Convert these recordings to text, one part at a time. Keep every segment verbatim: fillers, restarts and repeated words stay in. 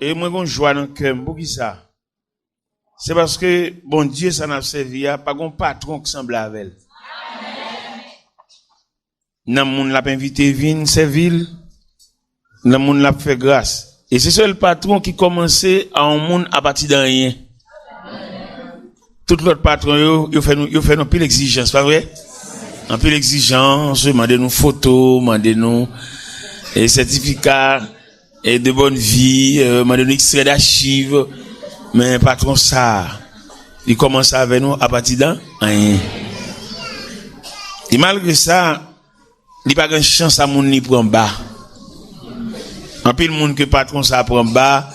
E mwen gon jwa nan kè m. Poukisa? Se paske Bondye sa n ap sèvi a, pa gon patwon k sanble avè l. Nan moun l ap envite vin sèvi l, nan moun l ap fè gras. E se sèl patwon ki kòmanse a yon moun apati de anyen. Tout lòt patwon yo, yo fè nou, yo fè nou anpil egzijans, pa vre? Anpil egzijans, mande nou foto, mande nou, e, sètifika, e, de bòn vi, e, mande nou ekstrè dachiv. Men patwon sa a, li kòmanse avè nou apati de anyen. E malgre sa, li pa gen chans a moun li pran ba. Anpil moun ke patwon sa a pran ba,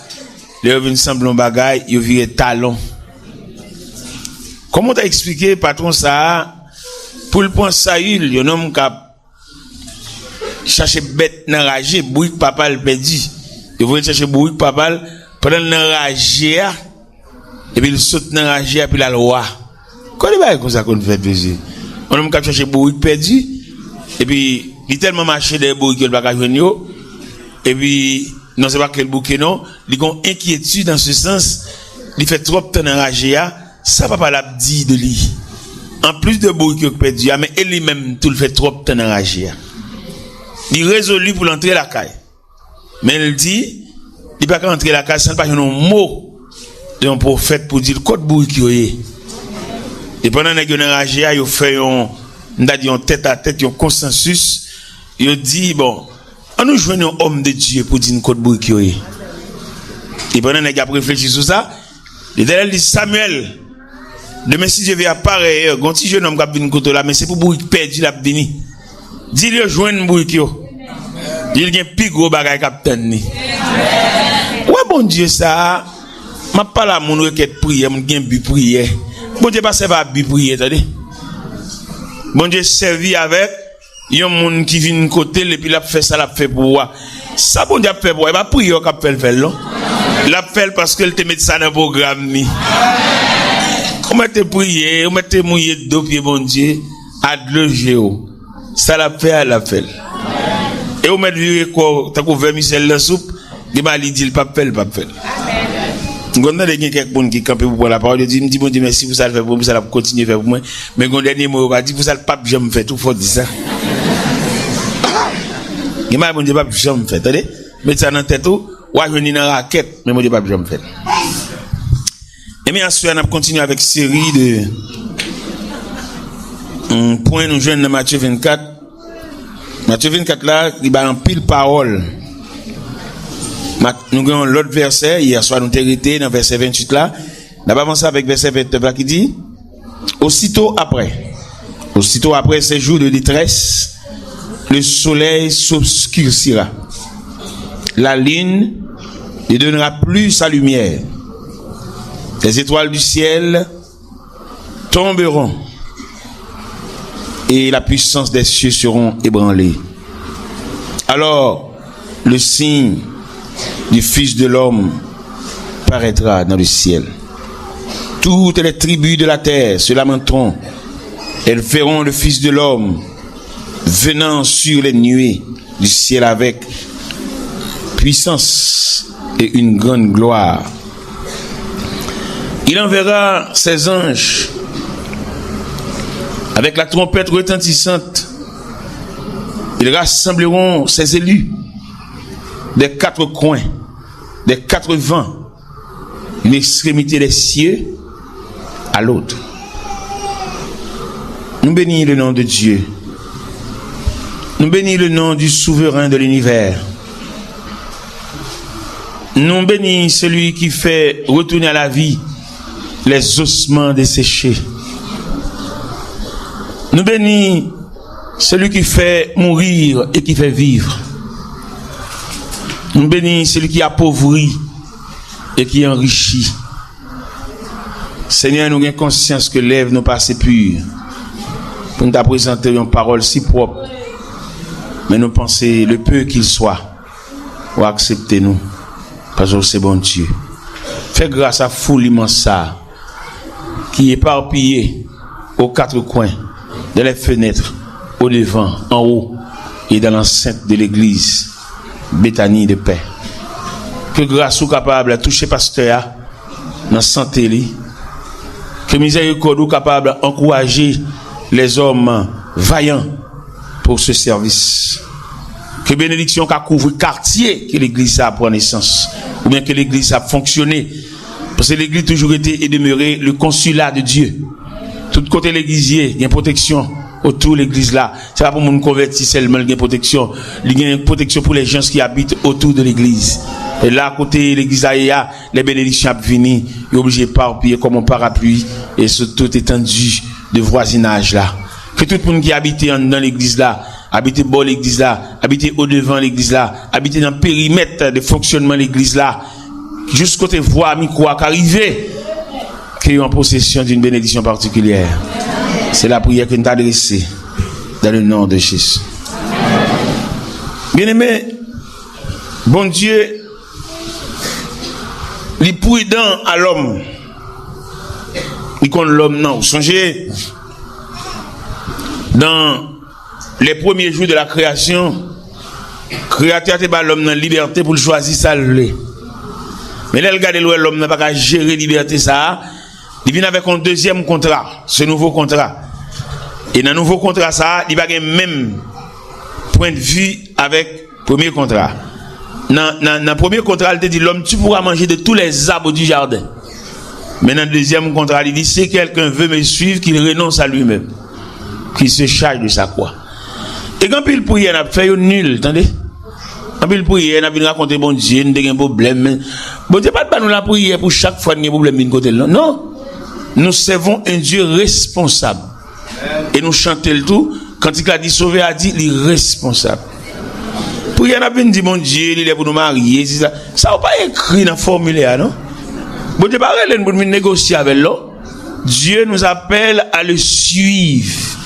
lè yo vin sanble yon bagay, yo vire talon. Kòman w ta eksplike patwon sa a, pou l pran Sayil, yon nonm k ap chache bèt nan raje, bourik papa l pèdi. Yo voye l chache bourik papa l, pandan l nan raje a, epi l sot nan raje a, epi l al wa. Kote bagay konsa konn fèt, mesye? Yon nonm k ap chache bourik pèdi, epi li tèlman mache dèyè bourik yo, li pa ka jwenn yo, epi, non, se pa ke l bouke, non, li gon enkyetid an se sans, li fè twòp tan nan raje a, sa papa l ap di de li? Anplis de bourik yo k pèdi a, men e li menm tou, l fè twòp tan nan raje a. Li rezoli pou l antre lakay. Men l di, li pa ka antre lakay san l pa jwenn yon mo de yon pwofèt pou di l kot bourik yo ye. E pandan nèg yo nan raje a, yo fè yon, m ta di yon tèt a tèt, yon konsansis. Yo di, bon, ann nou jwenn yon òm de Dye pou di n kot bourik yo ye. E pandan nèg y ap reflechi sou sa, Letènèl di, Samyèl, demen, si Dye ve, a parèy è, gon ti jennonm k ap vin kote w la, men se pou bourik pèdi l ap vini. Di l yo jwenn bourik yo. Di l gen pi gwo bagay k ap tann li. Ou wè Bondye sa a, m ap pale a moun rekèt priyè, moun ki gen bi priyè. Bondye pa sèvi a bi priyè, tande. Bondye sèvi avèk yon moun ki vin kote l epi l ap fè sa l ap fè pou ou a. Sa Bondye ap fè pou ou a, e pa priyè w k ap fè l fè l, non. L ap fè l paske l te met sa nan pwogram li. Ou mèt te priye, ou mèt te mouye do pye Bondye, a dlo je w. Sa l ap fè a, l ap fè l. E ou mèt vire kò w tankou vèmisèl nan soup, gen bagay li di l p ap fè l, l p ap fè l. M konn tande gen kèk moun ki kanpe pou pran lapawòl, yo di, "M di Bondye mèsi pou sa l fè pou mwen, pou sa l ap kontinye fè pou mwen." Men gon dènye mo yo pa di, "Pou sa l p ap janm fè tou, fò w di sa." Gen bagay Bondye p ap janm fè, tande? Met sa nan tèt ou, w a jwenn li nan rakèt, men Bondye p ap janm fè l. Ebyen, aswè a, n ap kontinye avèk seri de, hum, pwen nou jwenn nan Matye vennkat. Matye vennkat la, li bay anpil pawòl. Mat-, nou gen yon lòt vèsè, yè swa nou te rete nan vèsè venntuit la. N ap avanse avèk vèsè vennèf la ki di, Aussitôt après, aussitôt après ces jours de détresse, le soleil s'obscurcira. La lune ne donnera plus sa lumière. Les étoiles du ciel tomberont et la puissance des cieux seront ébranlées. Alors, le signe du Fils de l'homme paraîtra dans le ciel. Toutes les tribus de la terre se lamenteront. Elles verront le Fils de l'homme venant sur les nuées du ciel avec puissance et une grande gloire. Il enverra ses anges avec la trompette retentissante. Ils rassembleront ses élus des quatre coins, des quatre vents, d'une extrémité des cieux à l'autre. Nou beni le nom de Dieu. Nou beni le nom du souverain de l'univers. Nou beni celui qui fait retourner à la vie les ossements desséchés. Nou beni celui qui fait mourir et qui fait vivre. Nou beni celui qui appauvrit et qui enrichit. Senyè, nou gen konsyans ke lèv nou pa se pi pou n ta prezante yon pawòl si pwòp, men nou panse, le peu qu'il soit, ou aksepte nou, paske ou se Bondye. Fè gras a foul imans sa a ki eparpiye aux quatre coins, dans les fenêtres, au devant, en haut, et dans l'enceinte de l'église Béthanie de Paix. Ke gras ou kapab touche pastè a nan sante li. Ke mizèrikòd ou kapab ankouraje lèzòm vayan pou se sèvis. Ke benediksyon ka kouvri katye ke legliz sa a pran nesans, oubyen ke legliz sa a fonksyone. Paske legliz toujou rete e demere le consulat de Dieu. Tout kote legliz ye, gen pwoteksyon otou legliz la. Se pa pou moun konvèti sèlman li gen pwoteksyon. Li gen pwoteksyon pou les gens qui habitent autour de l'église. E la kote legliz la ye a, les bénédictions ap vini, yo oblije eparpiye kòm yon parapli e sou tout etandi de vwazinaj la. Ke tout moun ki abite anndan legliz la, abite bò legliz la, abite odevan legliz la, abite nan perimèt de fonksyònman legliz la, jis kote vwa mikwo a ka rive, ke yo an posesyon d'une bénédiction particulière. Se lapriyè ke n ta adrese dans le nom de Jésus. Byeneme, Bondye, li pridan a lòm. Li konn lòm nan. Ou sonje, dans les premiers jours de la création, Kreyatè a te ba lòm nan libète pou l chwazi sa l vle. Men lè l gade, l wè lòm nan pa ka jere libète sa a, li vin avèk yon dezyèm kontra, se nouvo kontra. E nan nouvo kontra sa a, li pa gen menm pwendvi avèk premye kontra. Nan, nan, nan premye kontra, li te di, l'homme, tu pourras manger de tous les arbres du jardin. Men nan dezyèm kontra, li di, si quelqu'un veut me suivre, qu'il renonce à lui-même, qu'il se charge de sa croix. E gen anpil priyè n ap fè, yo nil, tande. Anpil priyè, n ap vin rakonte Bondye, n te gen pwoblèm. Men Bondye pa t ba nou lapriyè pou chak fwa n gen pwoblèm vin kote l, non. Non. Nous servons un Dieu responsable. E nou chante l tou. Kantik la di, Sovè a di, li responsab. Priyè n ap vin di Bondye, li lè pou nou marye, si sa. Sa yo pa ekri nan fòmilè a, non. Bondye pa rele n pou n vin negosye avè l, non. Dieu nous appelle à le suivre.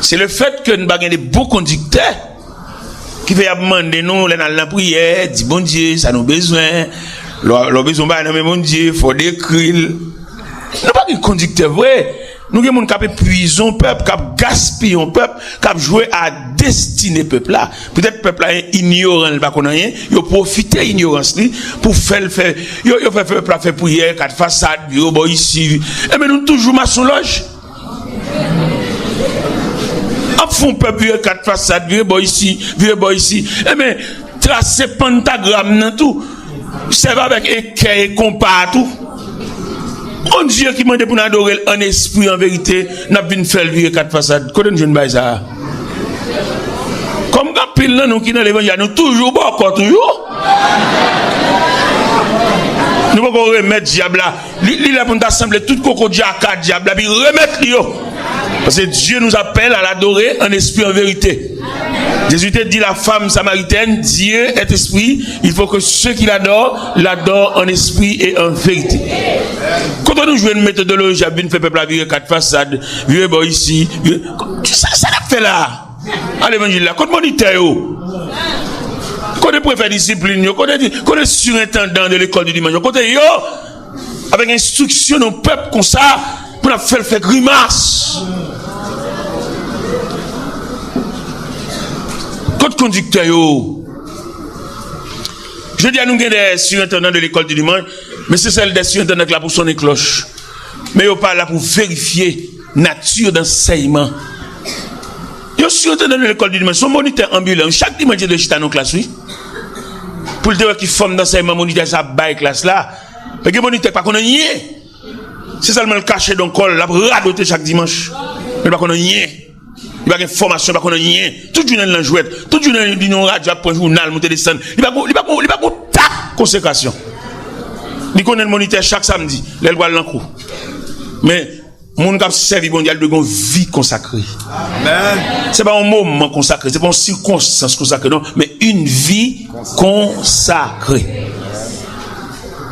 Se le fait ke n pa gen de bon kondiktè ki fè y ap mande nou, lè n al nan priyè, di Bondye sa nou bezwen. Lè w, lè w bezwen yon bagay nan men Bondye, fò w dekri l. Nou pa gen kondiktè vre. Nou gen moun k ap epuize yon pèp, k ap gaspiye yon pèp, k ap jwe a destine pèp la. Petèt pèp la inyoran, li pa konn anyen, yo pwofite inyorans li pou fè l fè, yo, yo fè pèp la fè priyè, kat fasad, vire bò isi. Enben, nou toujou masonlòj. Ap fè yon pèp vire kat fasad, vire bò isi, vire bò isi. Enben, trase pantagram nan tou. Sèvi avèk ekè e konpa a tou. Yon Dye ki mande pou n adore l an espri, an verite, n ap vin fè l vire kat fasad. Kote n jwenn bagay sa a? Kòm gen anpil nan nou ki nan levanjil la, nou toujou bòkò toujou. Nou poko remèt dyab la. Li, li lè pou n ta sanble tout koko dyaka dyab la, epi remèt li yo. Parce que Dieu nous appelle à l'adorer en esprit, en vérité. Jésus te di la femme samaritaine, Dieu est esprit, il faut que ceux qui l'adorent, l'adorent en esprit et en vérité. Kote nou jwenn metodoloji ap vin fè pèp la vire kat fasad, vire bò isi, vire, sa, sa n ap fè la? A levanjil la, kote monitè yo? Kote prefè disiplin yo? Kote, kote sirentandan de lekòl di dimanch yo? Kote yo? Avèk enstriksyon nou pèp konsa, pou n ap fè l fè grimas. Kot kondiktè yo? Jodi a, nou gen de sirentandan de lekòl di dimanch, men se sèl de sirentandan k la pou sonnen klòch. Men yo pa la pou verifye nati dansèyman. Yon sirentandan de lekòl di dimanch, se yon monitè anbilan. Chak dimanch, li dwe chita nan klas, wi. Pou l te wè ki fòm dansèyman monitè sa ap bay klas la. Men gen monitè k pa konn anyen. Se sèlman l kache dan kò l, l ap radote chak dimanch. Men l pa konn anyen. Li pa gen fòmasyon, li pa konn anyen. Tout jounen l nan jwèt. Tout jounen li nan radyo ap pran jounal, monte desann. Li pa gon, li pa gon, li pa gon tak konsekrasyon. Li konnen l monitè chak samdi, lè l pral nan kou. Men, moun k ap sèvi Bondye a, li dwe gen yon vi konsakre. Amèn. Se pa yon moman konsakre, se pa yon sikonstans konsakre, non, men yon vi konsakre.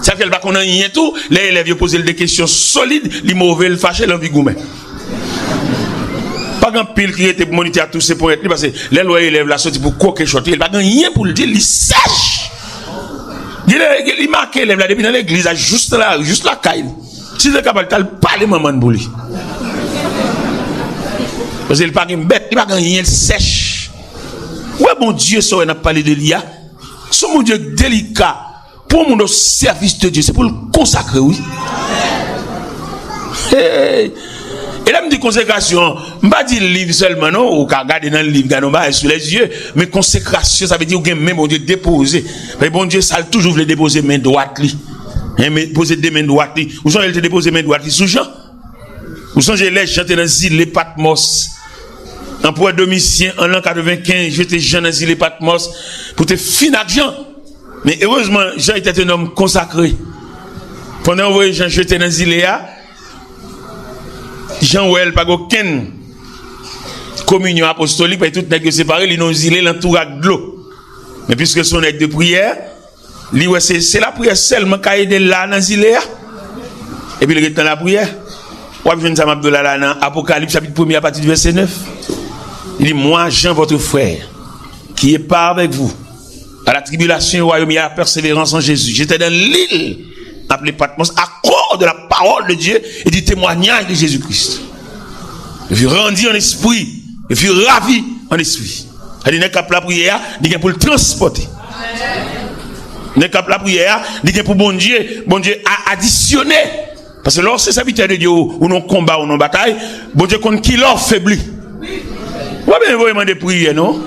Sa fè l pa konn anyen tou, lè elèv yo poze l de kesyon solid, li move, l fache, l anvi goumen. Pa gen anpil ki rete pou monitè a touse ponyèt li, paske lè l wè elèv la soti pou kwoke chòt li, li pa gen anyen pou l di, li sèch. Li, li make elèv la depi nan legliz la, jis nan lari, jis lakay li. Si l te kapab, l t al pale manman l pou li. Paske li pa gen bèt, li pa gen anyen, l sèch. Ou wè Bondye, sa w wè n ap pale de li a, se yon Bondye k delika. Pou yon moun o sèvis de Dye, se pou l konsakre, wi. Hey! E lè m di konsekrasyon, m pa di liv sèlman, non. Ou ka gade nan liv, gade yon bagay sou lèzye. Men konsekrasyon, sa vle di ou gen men Bondye depoze. Men Bondye, sa l toujou vle depoze men dwat li. Hein, men poze de men dwat li. Ou sonje l te depoze men dwat li sou Jan? Ou sonje lè Jan te nan zile Patmòs? Anperè Domisyen, an lan katrevenkenz, jete Jan nan zile Patmòs pou te fin ak Jan. Men erezman, Jan te yon nonm konsakre. Pandan yo voye Jan jete nan zile a, Jan wè l pa gen okenn kominyon apostolik, paske tout nèg yo separe, li nan yon zile, l antoure ak dlo. Men piske se yon nèg de priyè, li wè se, se lapriyè sèlman ka ede l la nan zile a. Epi l ret nan lapriyè. W ap jwenn sa m ap di w la, la nan Apokalips chapit premye apati de vèse nèf. Li di, Moi, Jean, votre frère, qui est part avec vous à la tribulation et au royaume et à la persévérance en Jésus, j'étais dans l'île appelée Patmos à cause de la parole de Dieu et du témoignage de Jésus-Christ. Je fus rendu en esprit, je fus ravi en esprit. Sa di nèg k ap lapriyè a, li gen pou l transpòte. Nèg k ap lapriyè a, li gen pou Bondye, Bondye a adisyone. Paske lè w se sèvitè de Dye, ou, ou nan konba, ou nan batay, Bondye konn kilè w febli. Ou pa bezwen voye mande priyè, non.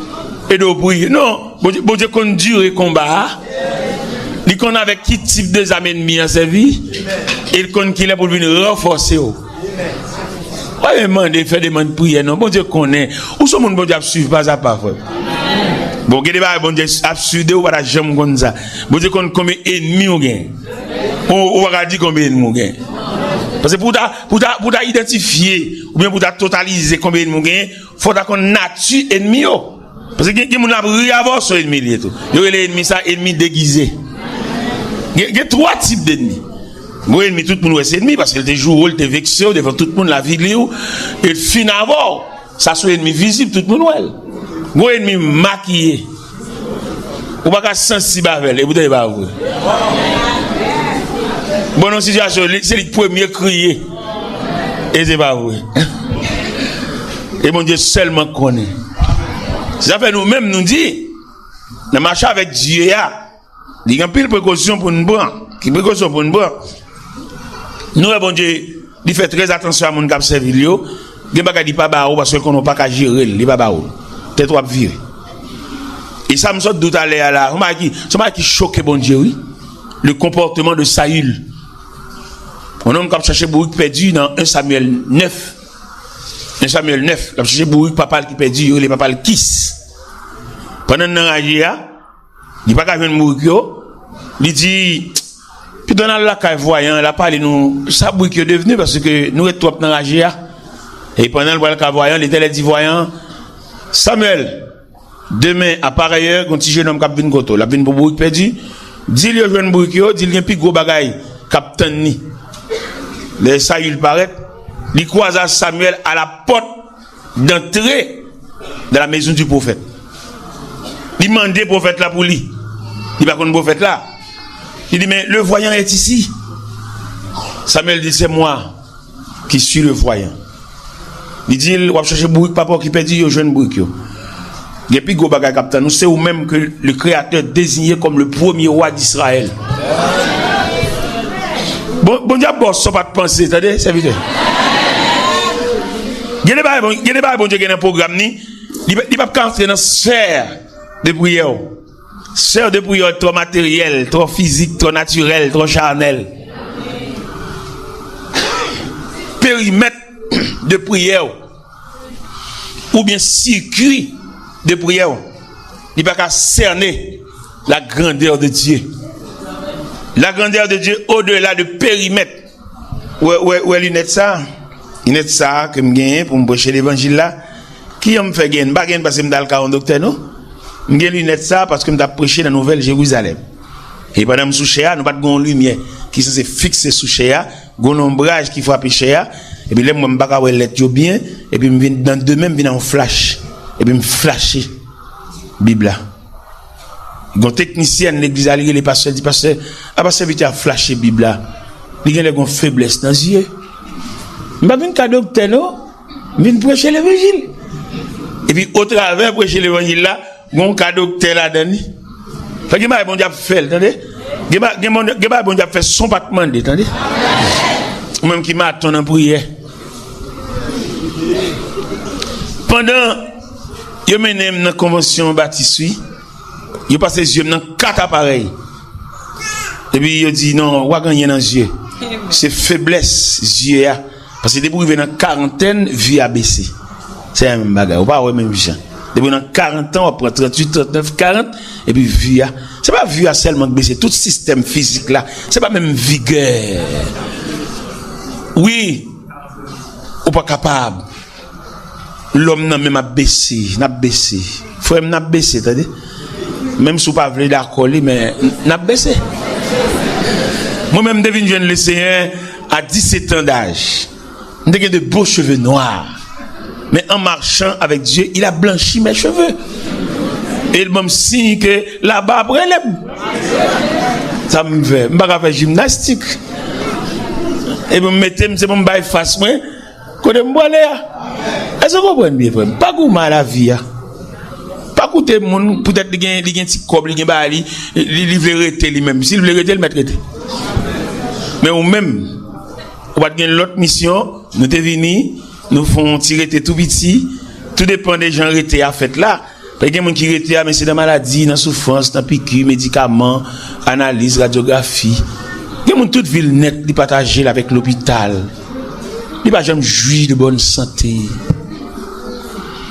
Ede w priye. Non. Bondye, Bondye konn dire konba a. Li konn avèk ki tip de zam ènmi an sèvi. E l konn kilè pou l vin ranfòse w. Ou pa bezwen mande, fè demann priyè, non. Bondye konnen. Ou se yon moun Bondye ap swiv pa a pa, frè. Bon, gen de bagay Bondye ap swiv de ou, ou pa ta janm konn sa. Bondye konn konbyen ènmi ou gen. Ou, ou pa ka di konbyen ènmi ou gen. Paske pou w ta, pou w ta, pou w ta idantifye, oubyen pou w ta totalize konbyen ènmi ou gen, fò w ta konn nati ènmi yo. Paske gen, gen moun ap ri avè w, se yon ènmi li ye tou. Yo rele ènmi sa, ènmi degize. Gen, gen twa tip dènmi. Gon ènmi, tout moun wè se ènmi, paske l te joure w, l te vekse w devan tout moun, lavi li w, e l fin avè w. Sa se yon ènmi vizib, tout moun wè l. Gon ènmi makiye. Ou pa ka sansib avè l, e poutan e pa vre. Bon, nan sitiyasyon, li, se li k premye kriye. E se pa vre. E Bondye sèlman konnen. Se sa fè nou menm nou di, nan mache avèk Dye a, li gen anpil prekosyon pou n pran. Ki prekosyon pou n pran? Nou wè Bondye, li fè trè atansyon a moun k ap sèvi l yo. Gen bagay li pa ba ou paske l konnen w pa ka jere l, li pa ba ou. Tèt ou ap vire. E sa m sot di w talè a la, se yon bagay ki, se yon bagay ki choke Bondye, wi. Le comportement de Saül. Yon nonm k ap chache bourik pèdi nan en Samyèl nèf. En Samyèl nèf, l ap chache bourik papa l ki pèdi, yo rele papa l Kis. Pandan l nan raje a, li pa ka jwenn bourik yo, li di, "Pito n al lakay vwayan an, l a pale nou sa bourik yo devni, paske nou ret twòp nan raje a." E pandan l pral ka vwayan, Letènèl di vwayan an, "Samyèl, demen, a parèyè, gon ti jennonm k ap vin kote w, l ap vin pou bourik pèdi. Di l yo jwenn bourik yo, di l gen pi gwo bagay k ap tann li." Lè Sayil parèt, li kwaze a Samyèl a la pòt d'entrée de la maison du prophète. Li mande pwofèt la pou li. Li pa konn pwofèt la. Li di, "Mais le voyant est ici." Samyèl di, "C'est moi qui suis le voyant." Li di l, "W ap chache bourik papa w ki pèdi, yo jwenn bourik yo. Gen pi gwo bagay k ap tann ou, se ou menm ke le Créateur désigné comme le premier roi d'Israël." Bon, Bondye ap ba w sa w pa t panse, tande, sèvitè. Gen de bagay, bon, gen de bagay Bondye gen nan pwogram ni, li, li p ap ka antre nan sfè de priyè w. Sfè de priyè w twò materyèl, twò fizik, twò natirèl, twò chanèl. Perimèt de priyè w, oubyen sikui de priyè w, li pa ka sène la grandeur de Dieu. La grandeur de Dieu au-delà de périmètre. Wè, wè, wè linèt sa? Linèt sa ke m genyen pou m preche levanjil la. Ki jan m fè genyen? M pa genyen paske m t al ka yon doktè, non. M gen linèt sa paske m t ap preche nan Nouvèl Jerizalèm. E pandan m sou chè a, nou pa t gen yon limyè ki sanse fikse sou chè a. Gen yon lonbraj ki frape chè a. Epi lè m wè m pa ka wè lèt yo byen, epi m vin nan demen, m vin ak yon flach. Epi m flache Bib la. Gon teknisyèn legliz la, li rele pastè, li di, "Pastè, apa sèvitè a flache Bib la? Li genlè gon feblès nan zye." M pa vin ka doktè, non. M vin preche levanjil. Epi, otravè preche levanjil la, gon ka doktè ladan li. Fè gen bagay Bondye ap fè l, tande. Gen ba-, gen Bondye, gen bagay Bondye ap fè san w pa t mande, tande. Ou menm ki maton nan priyè. Pandan yo mennen m nan konvansyon batis, wi, yo pase zye m nan kat aparèy. Epi yo di, "Non, w pa gen anyen nan zye. Se feblès zye a." Paske depi w rive nan karantèn, vi a bese. Se menm bagay. Ou pa wè menm jan. Depi w nan karant an, w ap pran tranntuit, trannèf, karant, epi vi a. Se pa vi a sèlman k bese, tout sistèm fizik la, se pa menm vigè. Wi, ou pa kapab. Lòm nan menm ap bese, n ap bese. Frè m, n ap bese, tande. Menm si w pa vle dakò li, men n ap bese. Mwen menm, m te vin jwenn Lesenyè a disèt an daj. M te gen de beaux cheveux noirs. Mais en marchant avec Dieu, il a blanchi mes cheveux. E l ban m siy ke laba ap rele m. Sa m fè? M pa ka fè jimnastik. Epi m mete m, se pou m bay fas mwen kote m prale a. Èske w konprann byen, frè m? Pa goumen a lavi a. Pa koute moun, poutèt li gen, li gen ti kòb, li gen bagay li, li, li vle rete li menm. Si l vle rete, l mèt rete. Men ou menm, ou pa t gen lòt misyon, nou te vini, nou fè yon ti rete tou piti, tou depann de jan rete a fèt la. Paske gen moun ki rete a, men se nan maladi, nan soufrans, nan piki, medikaman, analiz, radyografi. Gen moun tout vi l nèt, li pataje l avèk lopital. Li pa janm jwi de bòn sante.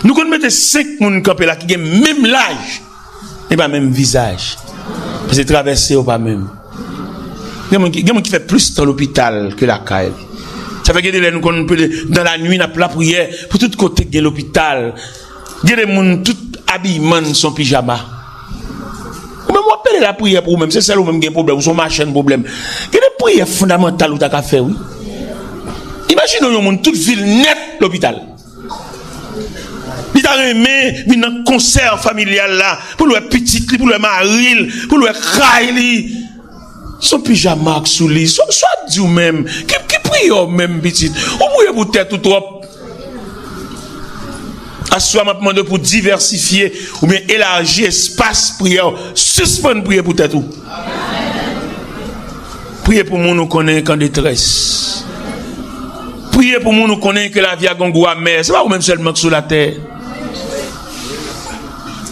Nou konn mete senk moun kanpe la ki gen menm laj, men pa menm vizaj. Paske travèse yo pa menm. Gen moun ki, gen moun ki fè plis tan lopital ke lakay li. Sa fè gen de lè nou konn pede, dans la nuit, n ap lapriyè pou tout kote k gen lopital. Gen de moun, tout abiyman n se yon pijama. Ou menm w ap pede lapriyè pou ou menm, se sèl ou menm gen pwoblèm, ou se yon machann pwoblèm. Gen de priyè fondamantal ou ta ka fè, wi. Imajine w yon moun, tout vi l nèt lopital. Li ta renmen vin nan konsè familyal la, pou l wè pitit li, pou l wè mari l, pou l wè kay li. Se yon pijama k sou li. Sa, sa w ap di w menm? Ki, ki priyè w menm, pitit? Ou priye pou tèt ou twòp. Aswè a, m ap mande w pou divèsifye oubyen elaji espas priyè w. Sispann priye pou tèt ou. Priye pou moun ou konnen k an detrès. Priye pou moun ou konnen ke lavi a gen gou amè. Se pa ou menm sèlman k sou latè.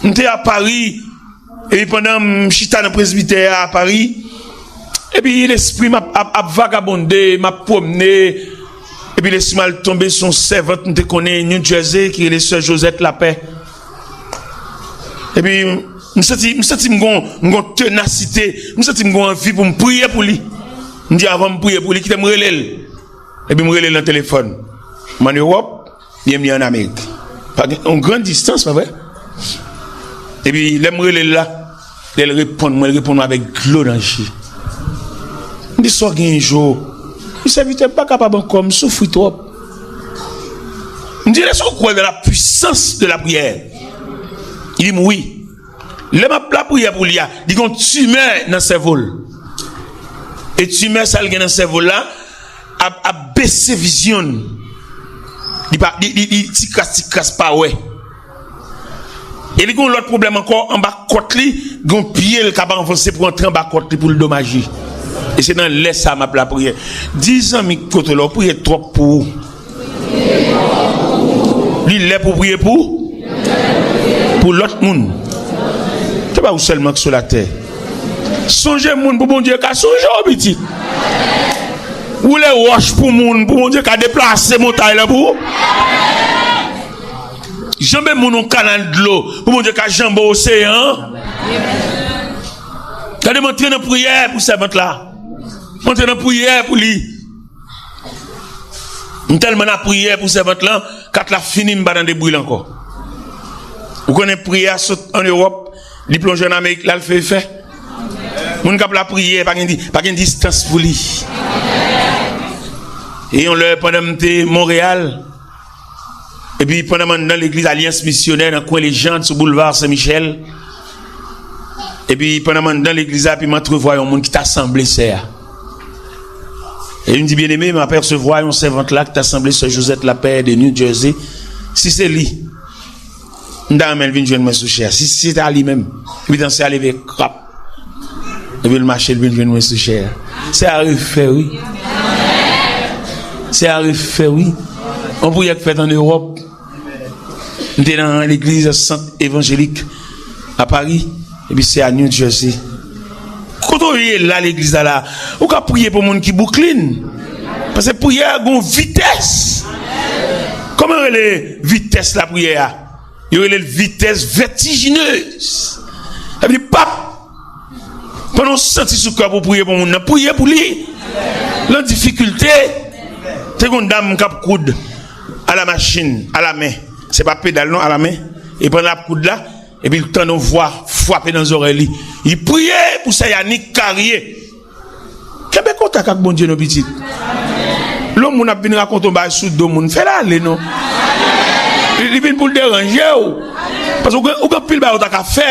M te a Pari, epi pandan m chita nan presbitè a a Pari, epi lespri m ap, ap, ap vagabonde, m ap pwomne, epi lespri m al tonbe sou yon sèvant m te konnen New Jersey ki rele Sè Josette Lapè. Epi m santi, m santi m gon, m gon tenasite, m santi m gon anvi pou m priye pou li. M di, "Avan m priye pou li, kite m rele l." Epi m rele l nan telefòn. "M ann Ewòp, byenvni ann Amerik." Pa gen yon gran distans, pa vre? Epi lè m rele l la, lè l reponn mwen, l reponn mwen avèk dlo nan je. M di, "Sa w gen, Jo?" Li di, "Sèvitè, m pa kapab ankò, m soufri twòp." M di, "Èske w kwè dans la puissance de la prière?" Li di m, "Wi." Lè m ap lapriyè pou li a, li gen yon timè nan sèvo l. E timè sa l gen nan sèvo l la ap, ap bese vizyon l. Li pa, li, li, li ti kras, ti kras pa wè. E li gen yon lòt pwoblèm ankò, anba kòt li, gen yon pye l k ap avanse pou antre anba kòt li pou l domaje. E se nan lè sa a m ap lapriyè. Di zanmi kote w la, w priye twòp pou ou. Li lè pou w priye pou, pou lòt moun. Se pa ou sèlman k sou latè. Sonje moun pou Bondye ka sonje w, pitit. Woule wòch pou moun pou Bondye ka deplase montay lan pou ou. Janbe moun yon kanal dlo pou Bondye ka janbe oseyan an. Gade, m antre nan priyè pou sèvant la. M antre nan priyè pou li. M tèlman nan priyè pou sèvant lan, kat la fini, m pa tande bri l ankò. Ou konnen priyè a sot ann Ewòp, li plonje ann Amerik, l al fè efè. Moun k ap lapriyè, pa gen di-, pa gen distans pou li. E yon lè, pandan m te Monreyal, epi pandan m anndan legliz Alyans Misyonè nan kwen Lejand sou boulva Sen Michèl, epi pandan m anndan legliz la, epi m antrevwa yon moun ki ta sanble sè a. E m di, "Byeneme, m apèsevwa yon sèvant la ki ta sanble Sè Josette Lapè de New Jersey. Si se li, m ta renmen l vin jwenn mwen sou chè a. Si, si se ta li menm." Epi dansè a leve, krap. Epi l mache, l vin jwenn mwen sou chè a. Se a refè, wi. Se a refè, wi. Yon priyè k fèt ann Ewòp. M te nan legliz Sant Evanjelik a Pari, epi se a New Jersey. Kote w ye la, legliz la la, ou ka priye pou moun ki Brooklyn. Paske priyè a gon vitès. Kòman yo rele vitès lapriyè a? Yo rele l vitès vètijinez. Sa vle di, pap, pandan w santi sou kè w pou w priye pou moun nan, priye pou li. Lan difikilte, te gon dam k ap koud a la machin, a la men. Se pa pedal non, a la men. E pandan l ap koud la, epi l tande yon vwa frape nan zòrèy li. Li priye pou sè Yanik Carrier. Kenbe kontak ak Bondye non, pitit. Lè yon moun ap vin rakonte yon bagay sou do moun, fè l ale non. Li, li vin pou l deranje w. Paske ou gen, ou gen anpil bagay ou ta ka fè.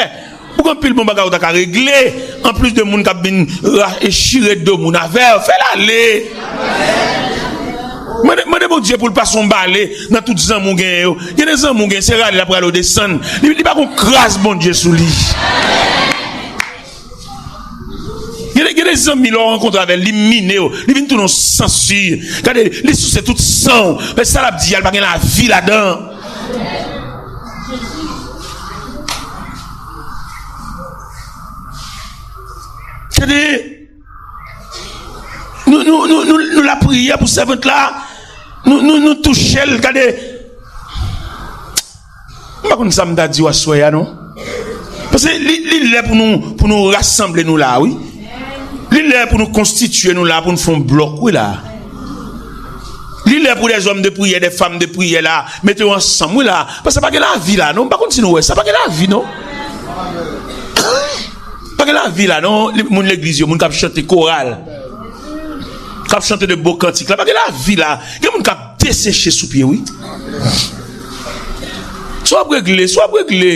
Ou gen anpil bon bagay ou ta ka regle. Anplis de moun k ap vin ra- e chire do moun avè w, fè l ale. Mande, mande Bondye pou l pase yon bale nan tout zanmi w genyen yo. Gen de zanmi w genyen, se rale l ap rale w desann. Li, li pa gon kras Bondye sou li. Gen de, gen de zanmi, lè w rankontre avè l, li mine w, li vin tounen yon sansir. Gade, li souse tout san w. Men sa l ap di a, li pa gen lavi ladan. Gade, nou, nou, nou, nou, nou lapriyè pou sèvant la, nou, nou, nou touche l, gade. M pa konn sa m ta di w aswè a non. Paske li, li lè pou nou, pou nou rasanble nou la, wi. Li lè pou nou konstitye nou la, pou nou fè yon blòk, wi, la. Li lè pou des hommes de prière, des femmes de prière la, mete yo ansanm, wi, la. Paske pa gen lavi la, non. M pa konn si nou wè sa, pa gen lavi, non. Pa gen lavi la, non. Li- Moun legliz yo, moun k ap chante koral, k ap chante de bo kantik la, pa gen lavi la. Gen moun k ap deseche sou pye, wi. Sa w ap regle, sa w ap regle.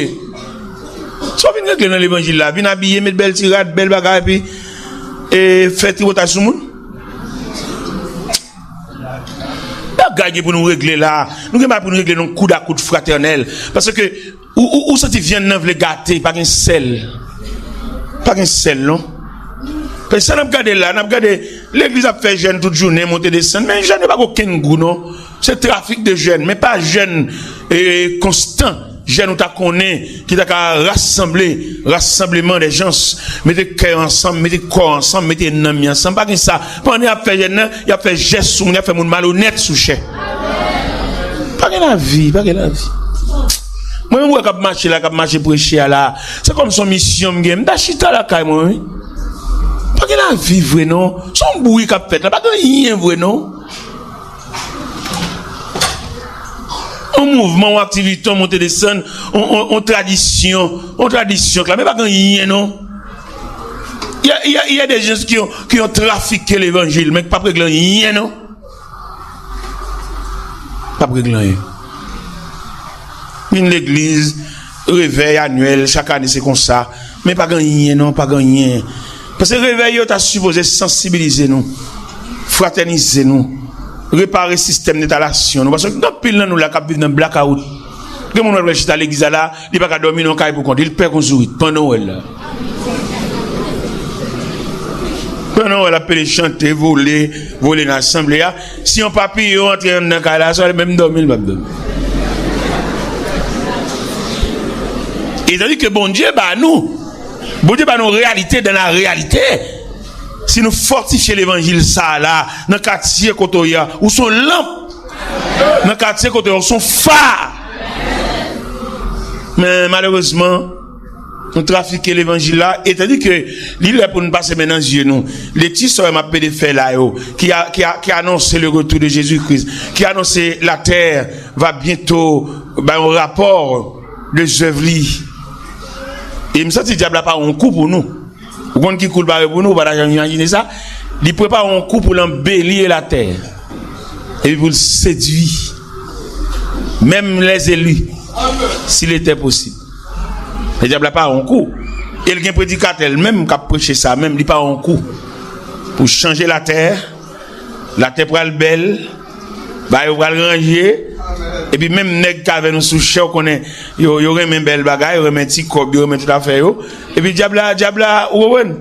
Sa w vin regle nan levanjil la, vin abiye, met bèl ti rad, bèl bagay, epi, e, fè tripotaj sou moun. Bagay gen pou nou regle la. Nou gen bagay pou nou regle nan koud a koud fratènèl. Paske ou, ou, ou santi vyann nan vle gate, pa gen sèl. Pa gen sèl, non. Paske sa n ap gade la, n ap gade legliz ap fè jèn tout jounen, monte desann. Men jèn yo pa gen okenn gou, non. Se trafik de jèn, men pa jèn, e, konstan. Jèn ou ta konnen, ki ta ka rasanble, rassemblement des gens, mete kè yo ansanm, mete kò yo ansanm, mete nanm yo ansanm. Pa gen sa. Pandan y ap fè jèn nan, y ap fè jès sou moun, y ap fè moun malonèt sou chè. Pa gen lavi, pa gen lavi. Mwen menm wè k ap mache la, k ap mache preche a la. Se kòm se yon misyon m gen. M ta chita lakay mwen, wi. Pa gen lavi vre, non. Se yon bri k ap fèt la. Pa gen anyen vre, non. Yon mouvman, yon aktivite, yon monte desann, yon, yon, yon tradisyon, yon tradisyon k la, men pa gen anyen non. Il y a, il y a, il y a des gens qui ont, qui ont trafiqué l'évangile, men k p ap regle anyen non. P ap regle anyen. Vin legliz, revèy anyèl, chak ane se konsa. Men pa gen anyen non, pa gen anyen. Paske revèy yo ta sipoze sansibilize nou, fratènize nou, repare sistèm netalasyon nou. Paske gen anpil nan nou la k ap viv nan blakawout. Gen moun w ap wè chita legliz la la, li pa ka dòmi nan kay pou kont li, li pè kon zourit pandan w wè l la. Pandan w wè l ap pede chante, vole, vole nan asanble a. Si yon papiyon antre anndan kay la, sa menm dòmi l p ap dòmi. E tandis ke Bondye ba nou, Bondye ba nou reyalite dans la réalité. Si nou fòtifye levanjil sa a la, nan katye kote w ye a, ou se yon lanp. Nan katye kote w ye a, ou se yon fa. Men malerezman, nou trafike levanjil la, e tandis ke li lè pou nou pase men nan zye nou. Leti sa yo m ap pede fè la yo, ki a, ki a, ki anonse le retour de Jésus-Christ, ki anonse la terre va bientôt bay yon rapò de zèv li. E m santi dyab la pare yon kou pou nou. Ou konn ki kou l pare pou nou, ou pa ta janm imajine sa. Li prepare yon kou pou l anbeli latè. Epi pou l sedui menm les élus, s'il était possible. Men dyab la pare yon kou. E l gen predikatè l menm k ap preche sa menm, li pare yon kou. Pou chanje latè, latè pral bèl, bagay yo pral ranje. Epi menm nèg k avè nou sou chè, ou konnen, yo, yo renmen bèl bagay, yo renmen ti kòb, yo renmen tout afè yo. Epi dyab la, dyab la, ou konprann?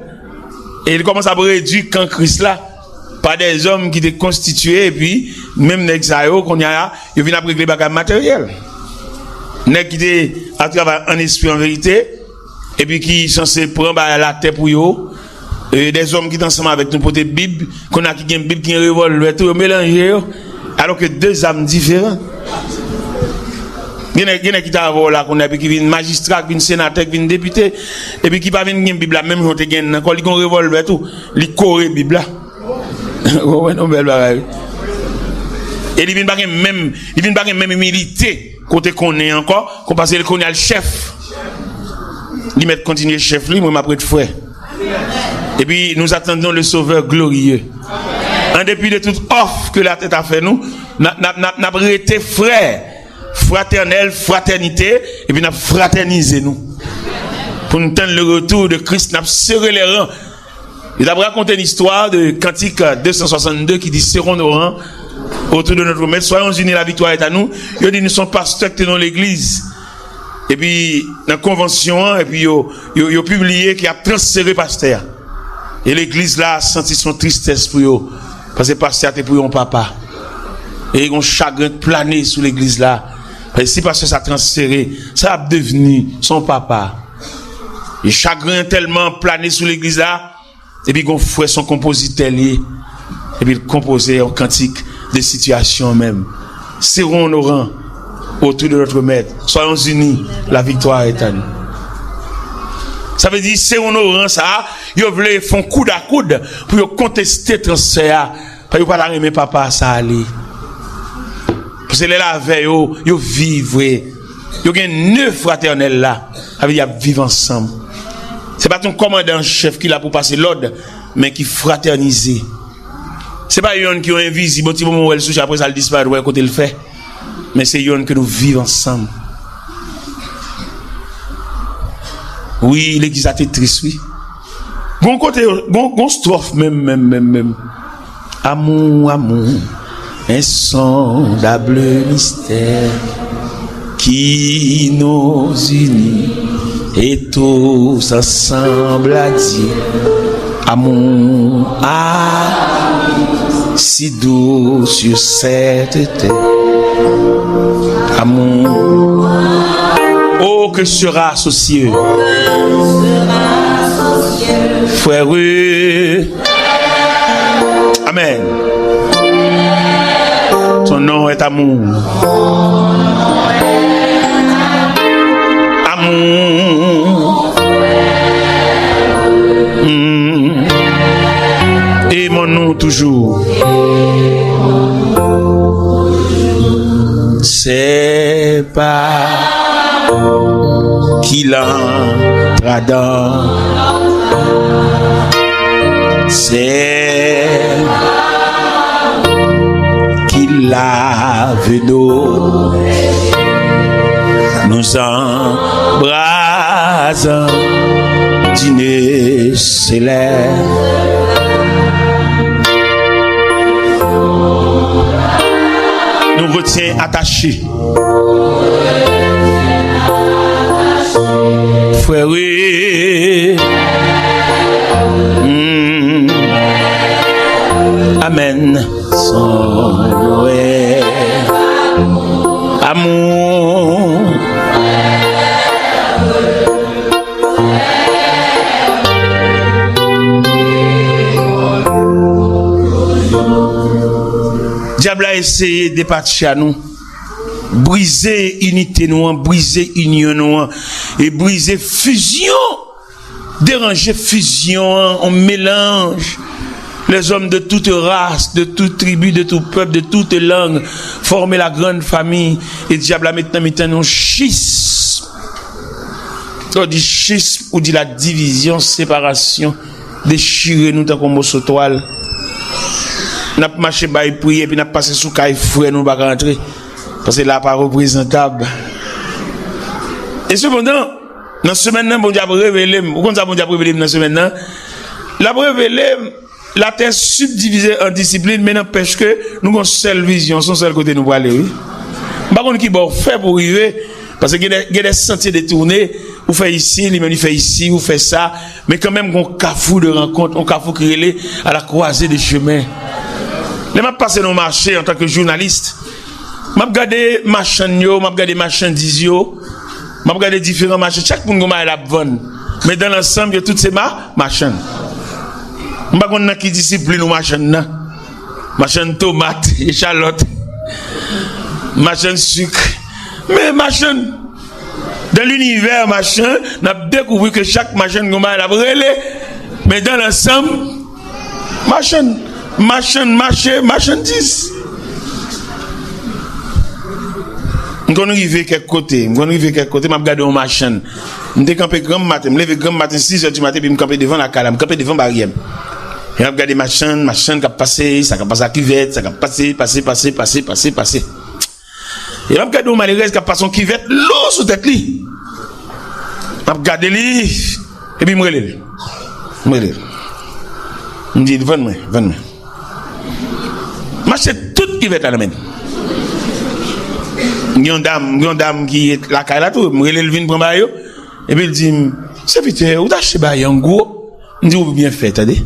E li kòmanse ap redui kan Kris la pa dèzòm ki te konstitye, epi menm nèg sa yo, kounye a, yo vin ap regle bagay materyèl. Nèg ki te ap travay an espri, an verite, epi ki sanse pran bagay latè pou yo, e, dèzòm ki te ansanm avèk nou pote Bib, kounye a ki gen Bib, ki gen revòlvè tou, yo melanje yo, alò ke de zam diferan. Gen nèg, gen nèg ki ta avè w la kounye a, epi ki vin majistra, ki vin senatè, ki vin depite, epi ki pa vin gen Bib la, menm jan w te gen nan kò, li gen revòlvè tou, li kore Bib la. Ou konprann, yon bèl bagay, wi. E li vin pa gen menm, li vin pa gen menm imilite kote konnen ankò, kon paske li konnen al chèf. Li mèt kontinye chèf li, mwen m ap ret frè. Et puis, nous attendons le Sauveur glorieux. En dépit de toute offre que la terre a fait nou, n ap, n ap, n ap, n ap rete frè, fratènèl, fratènite, epi n ap fratènize nou. Pou n tann le retour de Christ, n ap sere lè ran. Yo t ap rakonte n istwa de kantik de san swasann de ki di, Serrons nos rangs autour de notre Maître, soyons unis, la victoire est à nous. Yo di, nou se yon pastè ki te nan legliz. Epi, nan konvansyon an, epi yo, yo, yo pibliye ki y ap transfere pastè a. E legliz la santi se yon tristès pou yo, paske pastè a te pou yon papa. E yon chagren k plane sou legliz la. Paske si pastè sa transfere, sa ap devni, se yon papa. E chagren an tèlman plane sou legliz la, epi gon frè, se yon konpozitè li ye. Epi l konpoze yon kantik de sitiyasyon menm. Serrons nos rangs autour de notre Maître. Soyons unis, la victoire est à nous. Sa vle di, serrons nos rangs sa, yo vle fè yon koud a koud pou yo konteste transfè a. Paske yo pa ta renmen papa sa ale. Paske lè l avè yo, yo viv vre. Yo gen ne fratènèl la. Sa vle di y ap viv ansanm. Se pa t yon kòmandan an chèf ki la pou pase lòd, men ki fratènize. Se pa yonn ki yon envizib, yon ti moman w wè l sou che, apre sa l disparèt, w wè kote l fè. Men se yonn ke nou viv ansanm. Wi, legliz la te tris, wi. Gon kote, gon, gon stwòf menm, menm, menm, menm. Amour, amour, insondable mystère qui nous unit et tous ensemble à Dieu. Amour, ah, si doux sur cette terre. Amour, oh, que sera ce ciel. Frère, Amen. Ton nom est amour. Amour. Mm. Aimons-nous toujours. C'est pa ki lantradan, se ki lave do. Nous embrasons dîner céleste. Nous retient attachés. Frère, mm, amen. Son Noël, amour. Dyab la eseye depatche nou, brize inite nou an, brize inyon nou an, e brize fizyon, deranje fizyon an, yon melanj. Les hommes de toute race, de toute tribu, de tout peuple, de toute langue, forment la grande famille. E dyab la met nan mitan nou schisme. Lè w di schisme, ou di la divizyon, separasyon, dechire nou tankou yon moso twal. N ap mache bay pri, epi n ap pase sou kay frè nou, pa ka antre. Paske la pa reprezantab. E sepandan, nan semèn nan, Bondye ap revele m. Ou konn sa Bondye ap revele m nan semèn nan? L ap revele m, latè sibdivize an disiplin, men nanpèch ke nou gon sèl vizyon, se yon sèl kote nou prale, wi. M pa konn ki bò w fè pou w rive, Paske gen de, gen de santye detounen, ou fè isi, li menm li fè isi, ou fè sa, men kanmenm gen yon kafou de rankont, yon kafou ki rele à la croisée des chemins. Lè m ap pase nan yon mache antanke jounalis, m ap gade machann yo, m ap gade machandiz yo, m ap gade diferan machann, chak moun gen yon bagay l ap vann. Men dan lansanm, yo tout se ma, machann. M pa konn nan ki disiplin ou machann nan. Machann tomat, echalòt, machann sik. Men machann, dans l'univers machann, n ap dekouvri ke chak machann gen yon bagay l ap rele. Men dan lansanm, machann, machann mache, machandiz. M konn rive kèk kote, m konn rive kèk kote, m ap gade yon machann. M te kanpe granm maten, m leve granm maten, sizè di maten, epi m kanpe devan lakay la, m kanpe devan baryè m. E m ap gade machann, machann k ap pase, sa k ap pase ak kivèt, sa k ap pase, pase, pase, pase, pase, pase. E m ap gade yon malerèz k ap pase yon kivèt lou sou tèt li. M ap gade li, epi m rele l. M rele l. M di l, vann mwen, vann mwen. M achte tout kivèt la nan men l. Gen yon dam, gen yon dam ki lakay la tou, m rele l vin pran bagay yo. Epi l di m, sèvitè, ou t achte bagay an gwo. M di, ou byen fè, tande.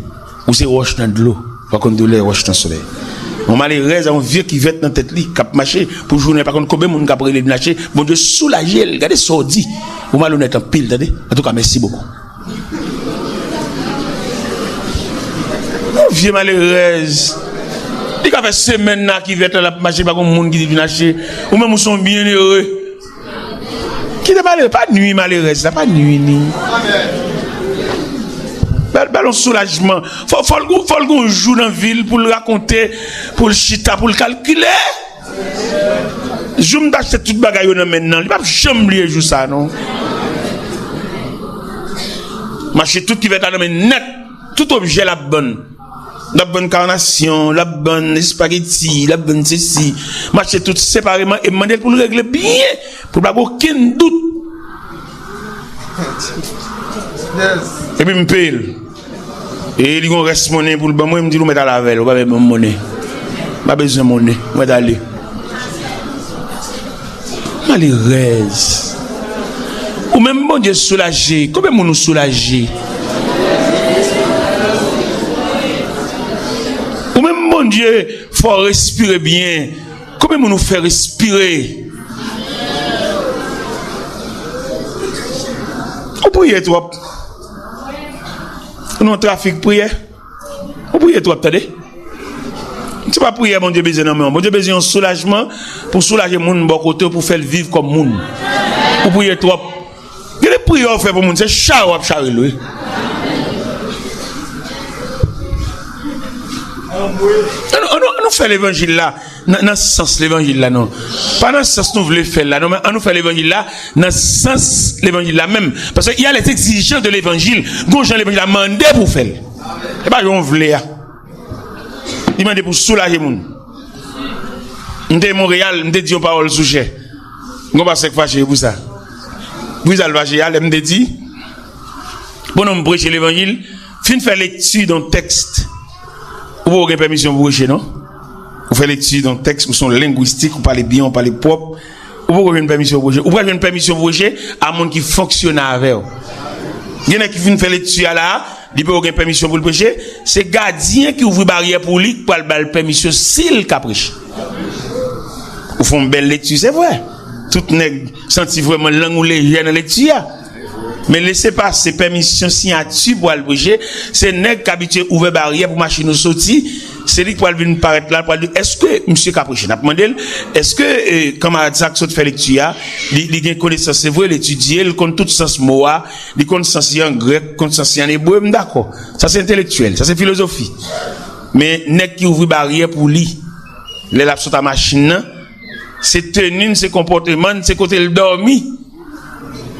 Ou se wòch nan dlo. Pa konn doulè wòch nan solèy. Yon malerèz a yon vye kivèt nan tèt li k ap mache pou jounen, pa konn konbyen moun k ap rele l vin achte. Bondye soulaje l. Gade sa w di. Ou malonèt anpil, tande. Antouka, mèsi bokou. Yon vye malerèz. Li ka fè semèn nan ak kivèt la l ap mache, pa gon moun ki di l vin achte. Ou menm ou se yon byennere. Kite malere, pa nwi malerèz la, pa nwi li. Ba l, ba l yon soulajman. Fò, fò l gon, fò l gon jou nan vi l pou l rakonte, pou l chita, pou l kalkile. Jou m t achte tout bagay yo nan men l nan, li p ap janm bliye jou sa a non. M achte tout kivèt la nan men l nèt. Tout objè l ap vann. L ap vann kanasyon, l ap vann espageti, l ap vann sesi. M achte tout separeman e m mande l pou l regle byen, pou l pa gen okenn dout. Epi m peye l. E li gen yon rès monnen pou l ban mwen, m di l, ou mèt al avè l, ou pa mèt ban m monnen. M pa bezwen monnen, ou mèt ale. Malerèz. Ou menm Bondye soulaje. Konbyen moun ou soulaje? Ou menm Bondye fè w respire byen. Konbyen moun ou fè respire? Ou priye twòp. Ou nan trafik priyè. Ou priye twòp, tande. Se pa priyè Bondye bezwen nan men w. Bondye bezwen yon soulajman pou soulaje moun bò kote w, pou fè l viv kòm moun. Ou priye twòp. Gen de priyè w fè pou moun, se chare w ap chare l, wi. Annou, annou, annou fè levanjil la nan, nan sans levanjil la, non. Pa nan sans nou vle fè l la, non, men annou fè levanjil la nan sans levanjil la menm. Paske il y a les exigences de l'évangile. Gon jan levanjil la mande pou w fè l. E pa jan w vle a. Li mande pou soulaje moun. M te Monreyal, m te di yon pawòl sou chè. Gon pastè k fache pou sa. Pou sa l fache a, lè m te di, pandan m preche levanjil, fin fè lekti de yon tèks, ou poko gen pèmisyon pou preche, non? Ou fè lekti de yon tèks, ou se yon lengwistik, ou pale byen, ou pale pwòp, ou poko jwenn pèmisyon pou preche. Ou pral jwenn pèmisyon pou preche a moun ki fonksyone avè w. Gen nèg ki fin fè lekti a la a, li poko gen pèmisyon pou l preche, se gadyen ki ouvri baryè pou li k pral ba l pèmisyon si l ka preche. Ou fè yon bèl lekti, se vre. Tout nèg santi vrèman lang ou lejè nan lekti a. Men lese pase pèmisyon siyati pou al preche, se nèg k abitye ouvè baryè pou machin ou soti, se li k pral vin parèt la, l pral di, èske misye ka preche? N ap mande l, èske, eh, kanmarad sa k sot fè lekti a, li, li gen konesans, se vre, l etidye, l konn tout sans mo a, li konn sans li an grèk, konn sans li an ebre, m dakò. Sa se entelektyèl, sa se filozofi. Men nèg ki ouvri baryè pou li, lè l ap sot a machin nan, se teni n, se konpòteman n, se kote l dòmi.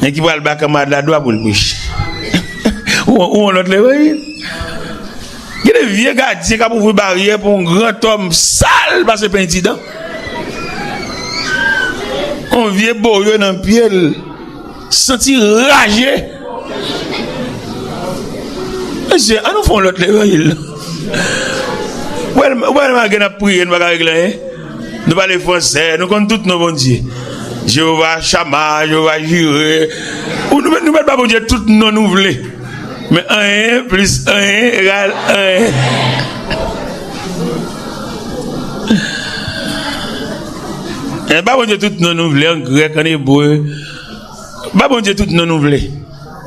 Nèg ki pral ba kanmarad la dwa pou l preche. Ou, ou yon lòt levanjil. Gen de vye gadyen k ap ouvri baryè pou yon grantòm sal pase penti dan. Yon vye boyo nan pye l. Santi raje. Mesye, ann nou fè yon lòt levanjil. Ou wè, ou wè malgre n ap priye, nou pa ka regle anyen. Nou pale fransè, nou konn tout non Bondye. Jewova Chama, Jewova Jire. Ou, nou, nou mèt ba Bondye tout non nou vle. Men anyen plis anyen egal anyen. Eh, ba Bondye tout non nou vle, an grèk, an ebre. Ba Bondye tout non nou vle.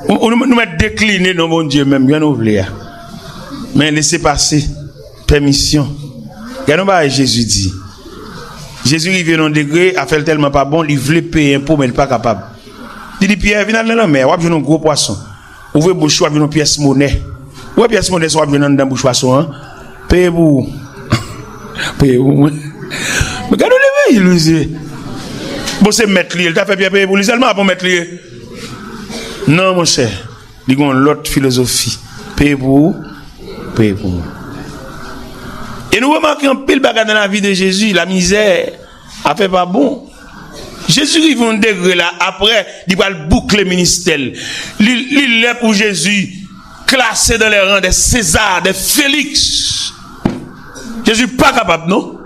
Ou, ou, nou, nou mèt dekline non Bondye menm, jan nou vle a. Men lese pase, pèmisyon. Gade yon bagay Jezi di. Jezi rive nan yon degre, afè l tèlman pa bon, li vle peye enpo, men li pa kapab. Li di Pyè, vin al nan lanmè, w ap jwenn yon gwo pwason. Ouvri bouch ou, w ap jwenn yon pyès monè. Ou wè pyès monè sa w ap jwenn anndan bouch pwason an? Peye pou ou. Peye pou mwen. Men gade yon levanjil, mesye. Bon, se mèt li ye, li ta fè Pyè peye pou li sèlman, a bon mèt li ye. Non, monchè. Li gen yon lòt filozofi. Peye pou ou, peye pou mwen. E nou remake anpil bagay nan lavi de Jezi, lamizè, afè pa bon. Jezi rive yon degre la, aprè, li pral boukle ministè l. Li, li lè pou Jezi klase dans les rangs des César, des Félix. Jezi pa kapab, non.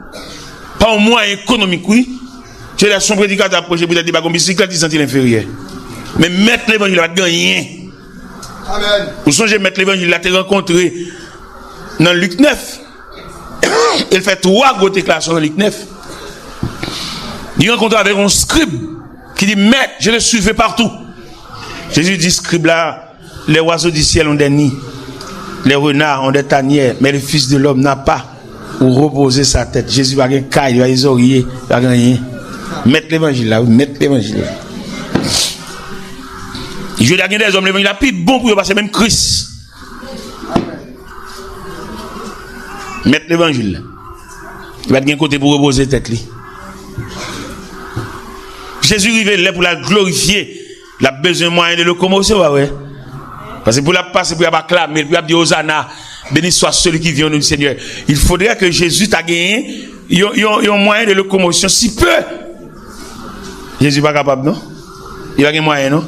Pa yon mwayen ekonomik, wi. Se lè son predikatè ap preche, poutèt li pa gen bisiklèt, li santi l enferyè. Men mèt levanjil la pa t gen anyen. Amèn. Ou sonje mèt levanjil la te rankontre nan Lik nèf. E l fè twa gwo deklarasyon nan Lik nèf. Li rankontre avèk yon skrib ki di, Maître, je te suivais partout. Jezi di skrib la, les oiseaux du ciel ont des nids, les renards ont des tanières, mais le Fils de l'homme n'a pas où reposer sa tête. Jezi pa gen kay, li pa gen zòrye, li pa gen anyen. Mèt levanjil la, wi, mèt levanjil la. Jodi a gen dèzòm levanjil la pi bon pou yo pase menm Kris. Mèt levanjil la. Li pa t gen kote pou repoze tèt li. Jezi rive lè pou l al glorifye. L ap bezwen mwayen de lokomosyon, pa vre? Paske pou l ap pase, pou y ap aklame l, pou y ap di, Ozana, béni soit celui qui vient au nom du Seigneur. Il faudrait que Jésus ta genyen yon, yon, yon mwayen de lokomosyon si pe. Jezi pa kapab, non. Li pa gen mwayen, non.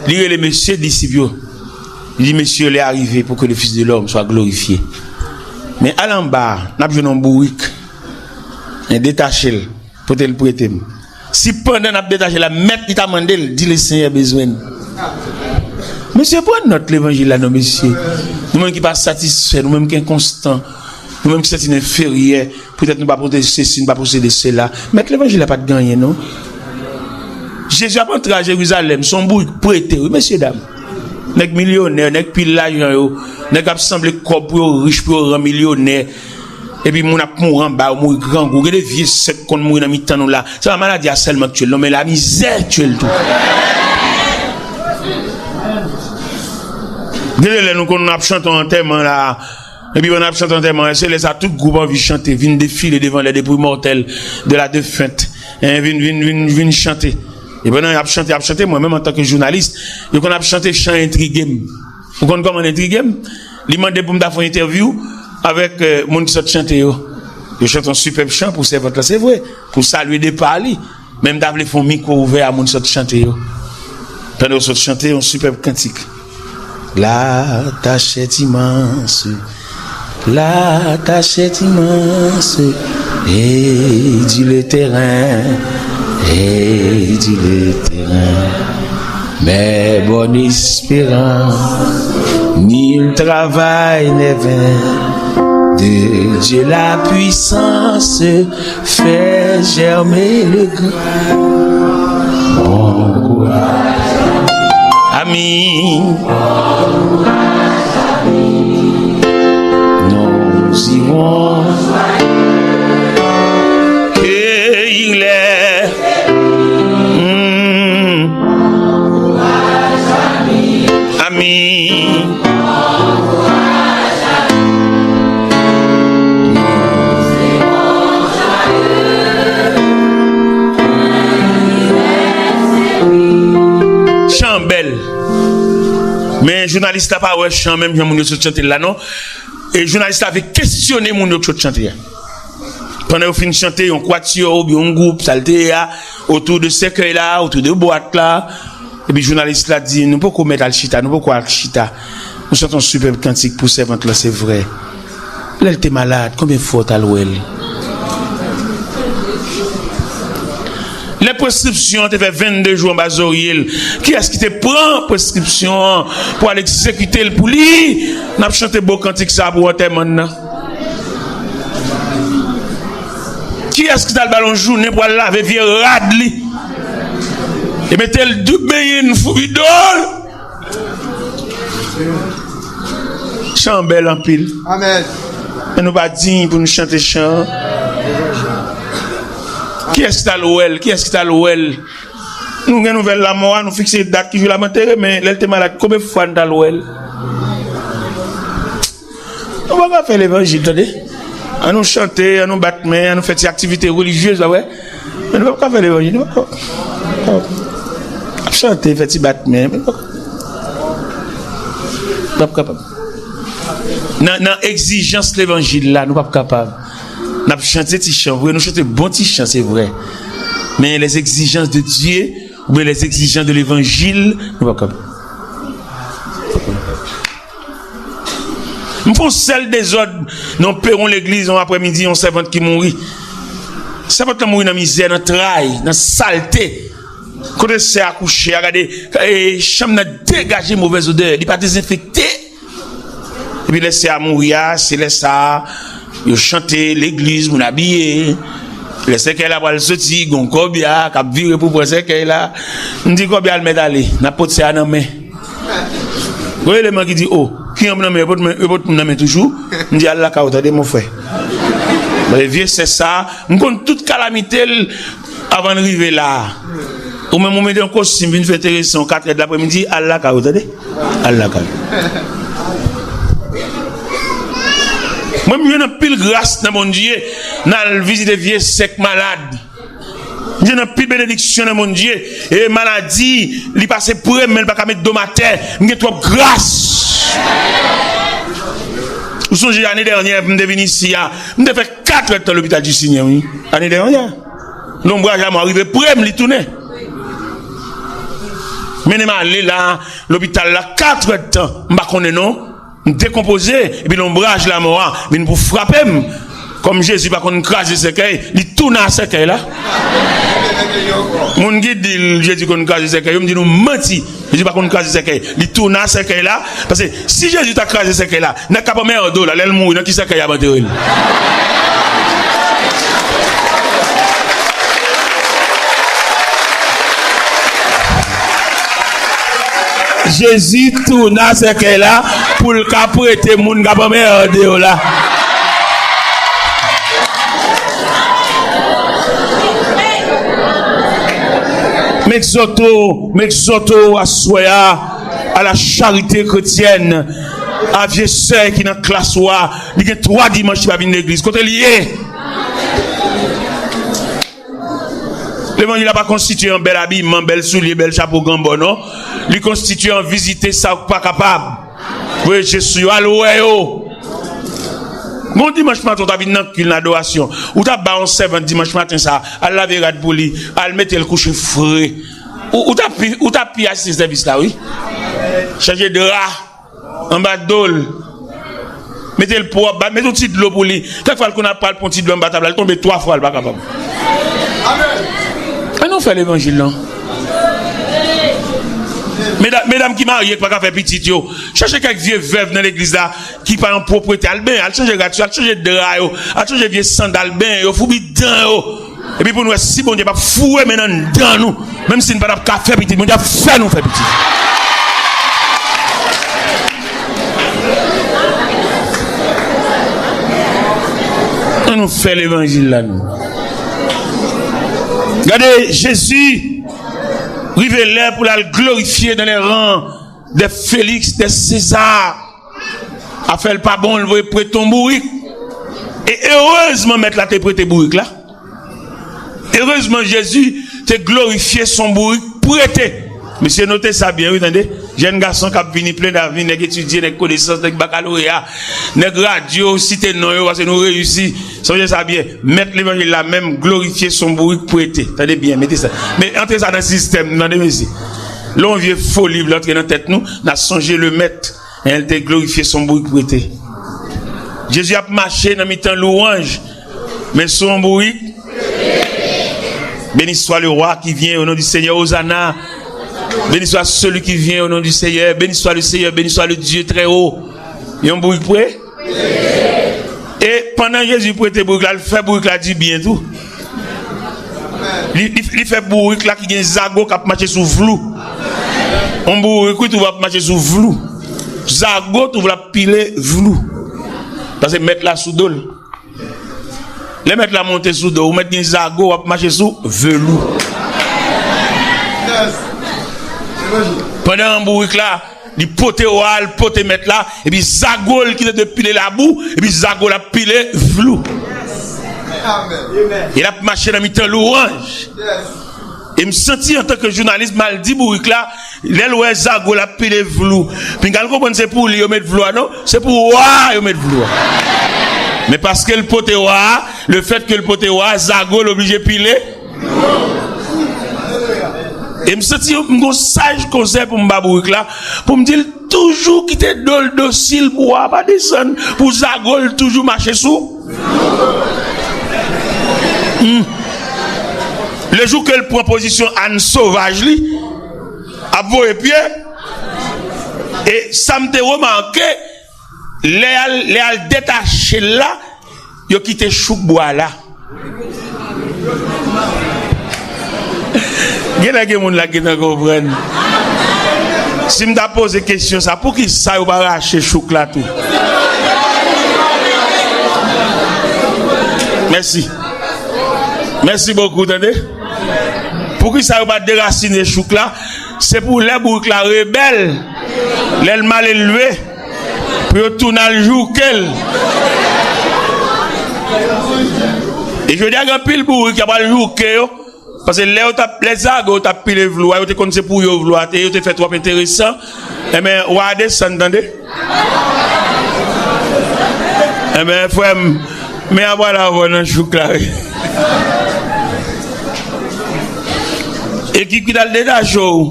Li rele mesye disip yo. Li di, Mesye, lè a rive pour que le Fils de l'homme soit glorifié. Men al anba, n ap jwenn yon bourik. Men detache l, pote l prete m. Si pandan n ap detache la, mèt li ta mande l, di, Le Senyè bezwen n. Mesye, pran nòt levanjil la, non, mesye. Nou menm ki pa satisfè, nou menm ki enkonstan, nou menm ki santi n enferyè, poutèt nou pa posede sesi, nou pa posede sela. Mèt levanjil la pa t gen anyen, non. Jezi ap antre a Jerizalèm, se yon bourik prete, wi, mesye dam. Nèg milyonè, nèg pil lajan yo, nèg ap sanble kòb pou yo rich, pou yo ran milyonè. Epi moun ap mouri anba yo, mouri grangou. Gen de vye sèk konn mouri nan mitan nou la. Se pa maladi a sèlman k tye l, non, men lamizè k tye l tou. Gen de lè nou konn ap chante yon antèman la, epi pandan n ap chante antèman an, se lè sa tout gwoup anvi chante, vin defile devan les dépouilles mortelles de la défunte. Hein, vin, vin, vin, vin chante. E pandan y ap chante, y ap chante, mwen menm antanke jounalis, yo konn ap chante chan entrige m. Ou konn kòman l entrige m? Li mande pou m ta fè yon entèvyou avèk, eh, moun ki sot chante yo. Yo chante yon sipèb chan pou sèvant lan, se vre, pou salye depa li. Men m ta vle fè yon mikwo ouvè a moun sot chante yo. Pandan yo sot chante yon sipèb kantik. La tâche est immense, la tâche est immense, et du le terrain, et du le terrain. Mais bonne espérance, nul travail n'est vain, de Dieu la puissance, fais germer le grain. Bon courage. Amis, nous irons cueillir les, hmm, amis. Chan bèl. Men jounalis la pa wè chan menm jan moun yo sot chante l la, non. E jounalis la vle kesyone moun yo k sot chante a. Pandan yo fin chante, yon kwatiyò oubyen yon gwoup, sa l te ye a, otou de sèkèy la, otou de bwat la. Epi jounalis la di, nou poko mèt al chita, nou poko al chita. Nou chante yon sipèb kantik pou sèvant lan, se vre. Lè l te malad, konbyen fwa w t al wè l? Lè preskripsyon an te fè vennde jou anba zorye l, kiyès ki te pran preskripsyon an pou al egzekite l pou li? N ap chante bo kantik sa pou antèman n nan. Kiyès ki t al ba l yon jounen pou al lave vye rad li e mete l dou benyen n fou bidon l? Chan an bèl anpil. Amèn. Men nou pa diy pou nou chante chan an. Kiyès ki t al wè l? Kiyès ki t al wè l? Nou gen nouvèl lanmò a, nou fikse dat ki jou l ap antere, men lè l te malad, konbyen fwa n t al wè l? Nou pa ka fè levanjil, tande. An nou chante, an nou bat men, an nou fè ti aktivite relijyez, pa vre? Men nou p ap ka fè levanjil, nou p ap ka. Ap chante, fè ti bat men, men nou p ap ka. Nou p ap kapab. Nan, nan egzijans levanjil la, nou p ap kapab. N ap chante ti chan vre, nou chante bon ti chan, se vre. Men les exigences de Dieu, oubyen les exigences de l'évangile, nou p ap kapab. M fè yon sèl dezòd nan peron legliz yon aprèmidi, yon sèvant ki mouri. Sèvant lan mouri nan mizè, nan tray, nan salte. Kote sè a kouche a, gade, e, chanm nan degaje movèz odè, li pa dezenfekte. Epi lè sè a mouri a, se lè sa a, yo chante legliz, moun abiye. Lè sèkèy la pral soti, gon kòbya k ap vire pou pran sèkèy la. M di kòbya al mèt ale, n ap pot sè a nan men. Gon eleman ki di, "O, ki yon nan men, yo pot men, yo pot nan men toujou." M di, "Al lakay ou, tande, mon frè." Paske vye sè sa, m konn tout kalamite l avan l rive la. Ou menm, ou mete yon kostim, vin fè enteresan, katrè de lapremidi, al lakay ou, tande. Al lakay ou. Mwen, m jwenn anpil gras nan Bondye, n al vizite vye sè k malad. M jwenn anpil benediksyon nan Bondye. E maladi, li pase pre m, men li pa ka met do m atè. M gen twòp gras. Ou sonje ane dènyè, m te vin isi a. M te fè katrè tan lopital di Senyè, wi. Ane dènyè. Lonbraj a mò rive pre m, li tounen. Mennen m ale la, lopital la, katrè tan. M pa konnen non. M dekonpoze, epi lonbraj lanmò a vin pou frape m. Kòm Jezi pa konn kraze sèkèy, li tounen a sèkèy la. Moun ki di l Jezi konn kraze sèkèy, yo m di nou manti. Jezi pa konn kraze sèkèy. Li tounen a sèkèy la. Paske si Jezi ta kraze sèkèy la, nèg k ap anmède w la, lè l mouri, nan ki sèkèy y ap antere l? Jezi tounen a sèkèy la pou l ka prete moun k ap anmède yo la. M egzòte w, m egzòte w aswè a, à la charité chrétienne, a vye sè ki nan klas ou a, li gen twa dimanch li pa vin legliz. Kote l ye? Levanjil la pa konstitye an bèl abiman, bèl soulye, bèl chapo, gran bò, non. Li konstitye an vizite sa ou pa kapab. Voye je sou yo, al wè yo. Gon dimanch maten, ou ta vin nan kil, nan adorasyon. Ou ta ba yon sèvant dimanch maten sa, al lave rad pou li, al mete l kouche fre. Ou, ou ta pi, ou ta pi asiste sèvis la, wi. Chanje dra anba do l. Mete l pwòp, ba, mete yon ti dlo pou li. Kèk fwa, l konn ap pral pran ti dlo anba tab la, li tonbe twa fwa, li pa kapab. Ann nou fè levanjil, non. Medam, medam ki marye, ki pa ka fè pitit yo, chache kèk vye vèv nan legliz la, ki pa nan pwoprete, al benyen, al chanje rad yo, al chanje dra yo, al chanje vye sandal, benyen yo, foubi dan yo. Epi pou n wè si Bondye p ap foure men n anndan nou, menm si n pa t ap ka fè pitit, Bondye ap fè nou fè pitit. Ann nou fè levanjil la, nou. Gade, Jezi rive lè pou l al glorifye dans les rangs des Félix, des César. Afè l pa bon, l voye prete yon bourik. E erezman, mèt la te prete bourik la. Erezman, Jezi te glorifye son bourik prete. Mesye, note sa byen, wi, tande. Jèn gason k ap vini plen davni, nèg etidye, nèg konesans, nèg bakaloreya, nèg radyo, site non yo, paske nou reyisi. Sonje sa byen. Mèt levanjil la menm glorifye son bourik prete. Tande byen, mete sa. Men antre sa nan sistèm, tande, mesye. Lè yon vye foli vle antre nan tèt nou, n a sonje Lemèt. E l te glorifye sou yon bourik prete. Jezi ap mache nan mitan lwanj, men sou yon bourik. Béni soit le roi qui vient au nom du Seigneur, Hosanna. Béni soit celui qui vient au nom du Seigneur, béni soit le Seigneur, béni soit le Dieu très haut. Yon bourik prè? E pandan Jezi prete bourik la, l fè bourik la di byen tou. Li, li, li fè bourik la ki gen zago k ap mache sou vlou. Yon bourik, wi, tou ap mache sou vlou. Zago tou ap pile vlou. Paske mèt la sou do l. Lè mèt la monte sou do, ou mèt gen zago, w ap mache sou velou. Pandan bourik la, li pote wa, l pote mèt la, epi zago l ki te dwe pile labou, epi zago l ap pile vlou. E l ap mache nan mitan lwanj. E m santi antanke jounalis, m al di bourik la, lè l wè zago l ap pile vlou. Pinga l konprann se pou li yo met vlou a, non, se pou wa a yo met vlou a. Men paske l pote wa a, le fèt ke l pote wa a, zago l oblije pile. E m santi m gon saj konsèy pou m ba bourik la, pou m di l toujou kite do l dosil pou wa a pa desann, pou zago l toujou mache sou. Hmm. Le jou ke l pran pozisyon àn sovaj li, ap voye pye, e sa m te remake, lè y al, lè y al detache l la, yo kite chouk bwa la. Genlè gen moun la ki gentan konprann. Si m ta poze kesyon sa, poukisa yo pa rache chouk la tou? Mèsi. Mèsi bokou, tande. Poukisa yo pa derasine chouk la? Se pou lè bourik la rebèl, lè l malelve, pou yo tounen al jouke l. E jodi a, gen anpil bourik ki ap al jouke yo. Paske lè yo t ap, lè zago yo t ap pile vlou a, yo te konn se pou yo vlou a te ye, yo te fè twòp enteresan. Enben, wa a desann, tande. Enben, frè m, men ap al avè w nan chouk la, wi. Ekip ki t al detache w,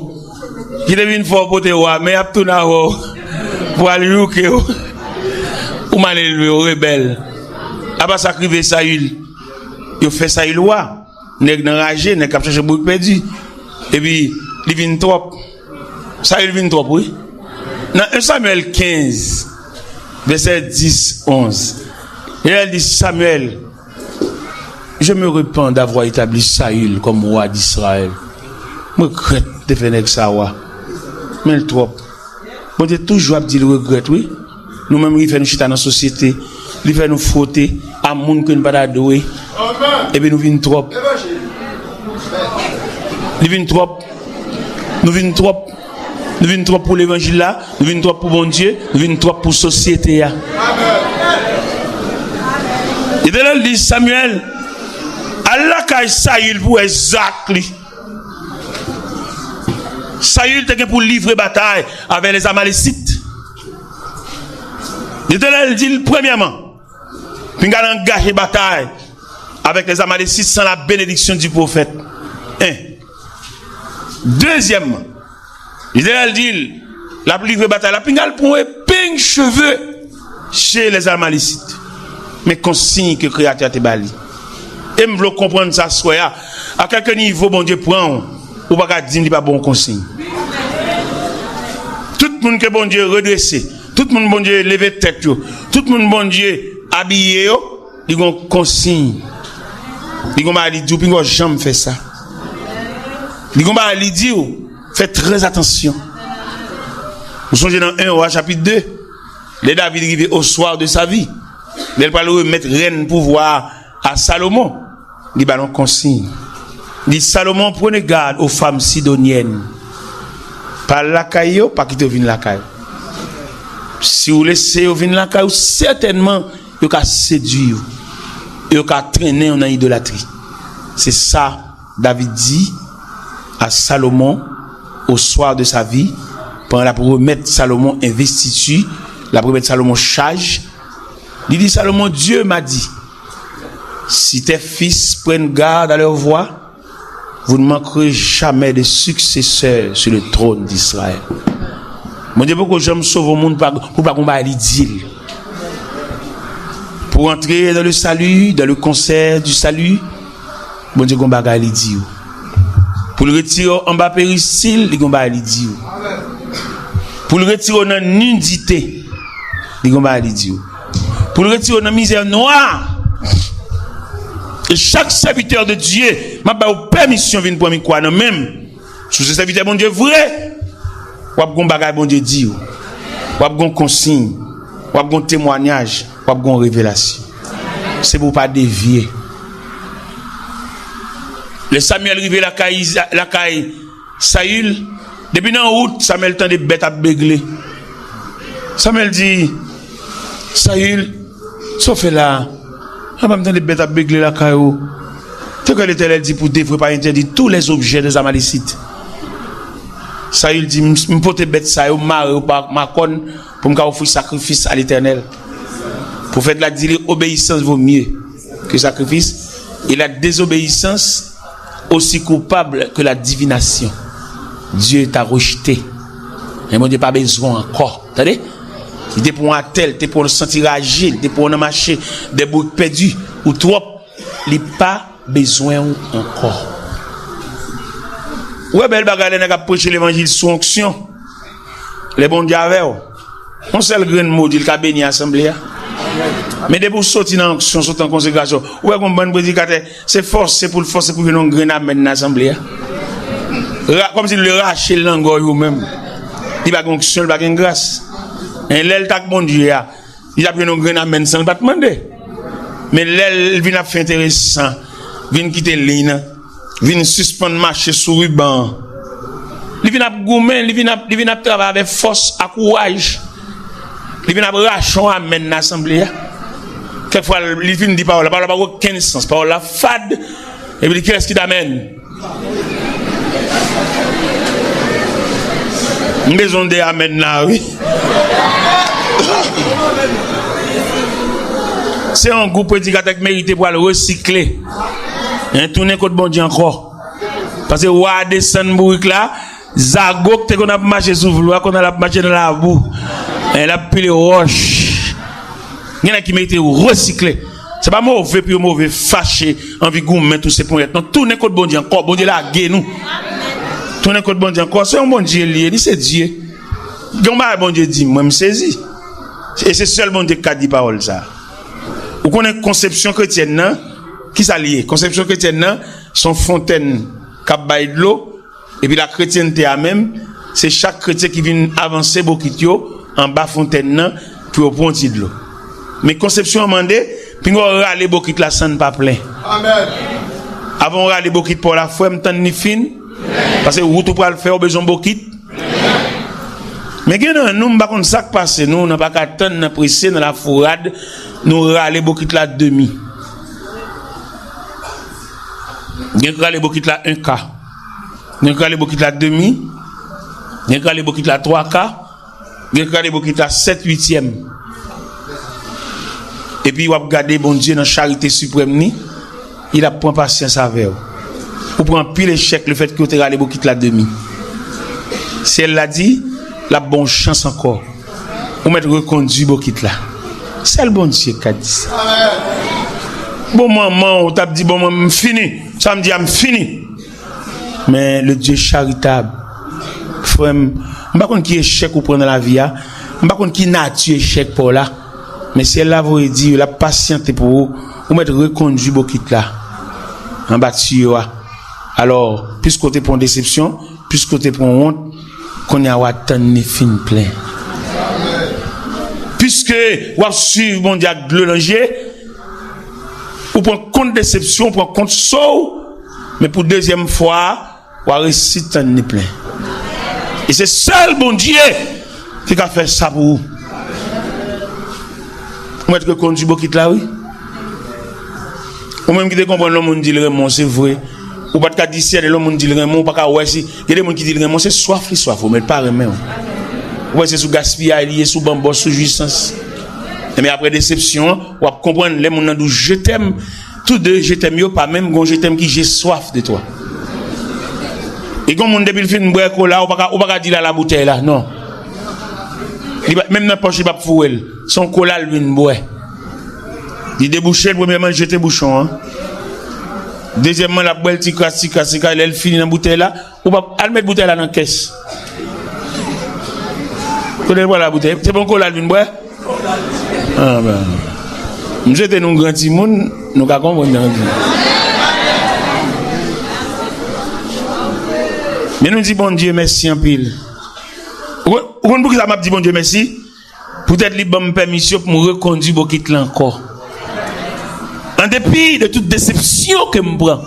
ki te vin fè w pote wa, men y ap tounen avè w pou al jouke w. Ou malelve, ou rebèl. Apa sa k rive Sayil. Yo fè Sayil wa. Nèg nan raje, nèg k ap chache bourik pèdi. Epi, li vin twòp. Sayil vin twòp, wi. Nan en Samyèl kenz, vèsè dis, onz, Letènèl di, Samyèl, je me repens d'avoir établi Saül comme roi d'Israël. Mwen regrèt de fè nèg sa wa. Men l twòp. Bondye toujou ap di l regrèt, wi. Nou menm, li fè nou chita nan sosyete. Li fè nou fwote a moun ke nou pa ta dwe. Epi nou vin twòp. Li vin twòp. Nou vin twòp. Nou vin twòp pou levanjil la. Nou vin twòp pou Bondye. Nou vin twòp pou sosyete a. Letènèl di Samyèl, al lakay Sayil pou wè zak li. Sayil te gen pou livre batay avèk lèzamalesit. Letènèl di l, premyèman, pinga l angaje batay avèk lèzamalesit san la benediksyon di pwofèt. En. Dezyèmman, Letènèl di l, l ap livre batay la, pinga l pran yon epeng cheve chez les Amalécites. Men konsiy ke Kreyatè a te ba li. E m vle w konprann sa aswè a. A kèlke nivo Bondye pran w, ou pa ka di m li pa ba w konsiy. Tout moun ke Bondye redrese, tout moun Bondye leve tèt yo, tout moun Bondye abiye yo, li gon konsiy. Li gon bagay li di w, pinga w janm fè sa. Li gon bagay li di w, fè trè atansyon. Ou sonje nan en Wa chapit de, lè David rive au soir de sa vie, lè l pral remèt rèn pouvwa a Salomon, li ba l yon konsiy. Li di, Salomon, prenez garde aux femmes sidoniennes. Pa al lakay yo, pa kite yo vin lakay ou. Si w lese yo vin lakay ou, sètènman, yo ka sedui w. Yo ka trennen w nan idolatri. Se sa David di a Salomon au soir de sa vie, pandan l ap remèt Salomon envestiti, l ap remèt Salomon chaj. Li di Salomon, Dieu m'a dit, si tes fils prennent garde à leur voix, vous ne manquerez jamais de successeur sur le trône d'Israël. Bondye poko janm sove yon moun pa, pou pa gon bagay li di l. Pour entrer dans le salut, dans le concert du salut, Bondye gon bagay li di w. Pou l retire w anba peristil, li gon bagay li di w. Pou l retire w nan nidite, li gon bagay li di w. Pou l retire w nan mizè nwa. E chak sèvitè de Dye, m ap ba w pèmisyon vin pran mikwo a nan men m. Si w se sèvitè Bondye vre, w ap gon bagay Bondye di w. W ap gon konsiy. W ap gon temwayaj. W ap gon revelasyon. Se pou w pa devye. Lè Samyèl rive lakay Iza-, lakay Sayil, depi nan wout, Samyèl tande bèt ap begle. Samyèl di, Sayil, sa w fè la a? Apa m tande bèt ap begle lakay ou? Te kwè Letènèl di, pour détruire par interdit tous les objets des Amalécites. Sayil di, m, m pote bèt sa yo, m mare yo pa makòn, pou m ka ofri sakrifis a Letènèl. Pwofèt la di li, obéissance vaut mieux que sacrifice, et la désobéissance aussi coupable que la divination. Dieu t'a rejeté. Men Bondye pa bezwen w ankò. Tande? Li te pran w atè, li te pran w santi raje, li te pran w nan mache dè bourik pèdi, ou twòp, li pa bezwen w ankò. Ou wè bèl bagay lè nèg ap preche levanjil sou onksyon. Lè Bondye avè w, yon sèl grenn mo di l ka beni asanble a. Men depi w soti nan onksyon, soti nan konsekrasyon, ou wè gon bann predikatè, se fòse pou l fòse pou jwenn yon grenn amèn nan asanble a. Ra-, kòmsi l vle rache l nan gòj ou menm. Li pa gen onksyon, li pa gen gras. Men lè l t ak Bondye a, li t ap jwenn yon grenn amèn san l pa t mande. Men lè l vin ap fè enteresan, vin kite liy nan, vin sispann mache sou riban an. Li vin ap goumen, li vin ap, li vin ap travay avèk fòs ak kouraj. Li vin ap rache yon amèn nan asanble a. Kèk fwa, li fin di pawòl la, pawòl la pa gen okenn sans, pawòl la fad, epi li di, kilès ki t amèn? M bezwen de amèn la, wi. Se yon gwoup predikatè k merite pou al resikle. Hein, tounen kot Bondye ankò. Paske wa a desann bourik la, zago k te konn ap mache sou flou a, kounye a l ap mache nan labou. Hein, l ap pile wòch. Gen nèg ki merite resikle. Se pa move pou yo move, fache, anvi goumen, touse ponyèt. Non, tounen kot Bondye ankò. Bondye lage nou. Tounen kot Bondye ankò. Se yon Bondye li ye, li se Dye. Gen yon bagay Bondye di, mwen m sezi. E se sèl Bondye ki ka di pawòl sa. Ou konnen konsepsyon kretyèn nan, ki sa li ye? Konsepsyon kretyèn nan, se yon fontèn k ap bay dlo, epi lakretyènte a menm, se chak kretyen ki vin avanse bokit yo anba fontèn nan pou yo pran yon ti dlo. Men konsepsyon an mande, pinga w rale bokit la san l pa plen. Amèn. Avan w rale bokit pa w la, frè m, tann li fin. Paske wout ou pral fè, ou bezwen bokit. Men gen nan nou, m pa konn sa k pase nou, nan pa ka tann, nan prese, nan lafourad, nou rale bokit la demi. Gen k rale bokit la en ka. Gen k rale bokit la demi. Gen k rale bokit la twa ka. Gen k rale bokit la sèt uityèm. Epi w ap gade Bondye nan charite siprèm li, li ap pran pasyans avè w. Ou pran anpil echèk lefètke w te rale bokit la demi. Syèl la di, l ap ba w chans ankò. Ou mèt rekondui bokit la. Sèl Bondye k ka di sa. Bon, manman, ou t ap di, bon, mwen, m fini. Sa m di a, m fini. Men le Dieu charitable, frè m, m pa konn ki echèk ou pran nan lavi a, m pa konn ki nati echèk pa w la, men syèl la voye di, l ap pasyante pou ou, ou mèt rekondui bokit la anba tiyo a. Alò, piske w te pran yon desepsyon, piske w te pran yon wont, kounye a w a tann li fin plen. Piske w ap swiv Bondye ak dlo nan je, ou pran kont desepsyon, ou pran kont so w, men pou dezyèm fwa a, w a resi tann li plen. E se sèl Bondye ki ka fè sa pou ou. Ou mèt rekondui bokit la, wi. Ou menm ki te konprann lè yon moun di l renmen w, se vre. Ou pa t ka disène lè yon moun di l renmen w, ou pa ka wè si. Gen de moun ki di l renmen w, se swaf li swaf ou, men l pa renmen w. Ou wè se sou gaspiyay li ye, sou banbòs, sou jwisans. Enben apre desepsyon an, w ap konprann lè moun nan di w je t'aime, tou de je t'aime yo pa menm, gon je t'aime ki j'ai soif de toi. E gon moun depi l fin bwè kola, ou pa ka, ou pa ka di l ala boutèy la, non. Li pa, menm nan pòch li p ap foure l. Se yon kola l vin bwè. Li debouche l, premyèman, l jete bouchon an. Dezyèmman, l ap bwè l ti kras, ti kras, ti kras. Lè l fini nan boutèy la, ou p ap al met boutèy la nan kès. Kote l pral la boutèy? Se pa yon kola l vin bwè? Ah, ben. M swete nou gran timoun, nou ka konprann sa m di. Men nou di Bondye mèsi anpil. Ou konn, ou konn poukisa m ap di Bondye mèsi? Poutèt li ban m pèmisyon pou m rekondui bokit la ankò. An depi de tout desepsyon ke m pran,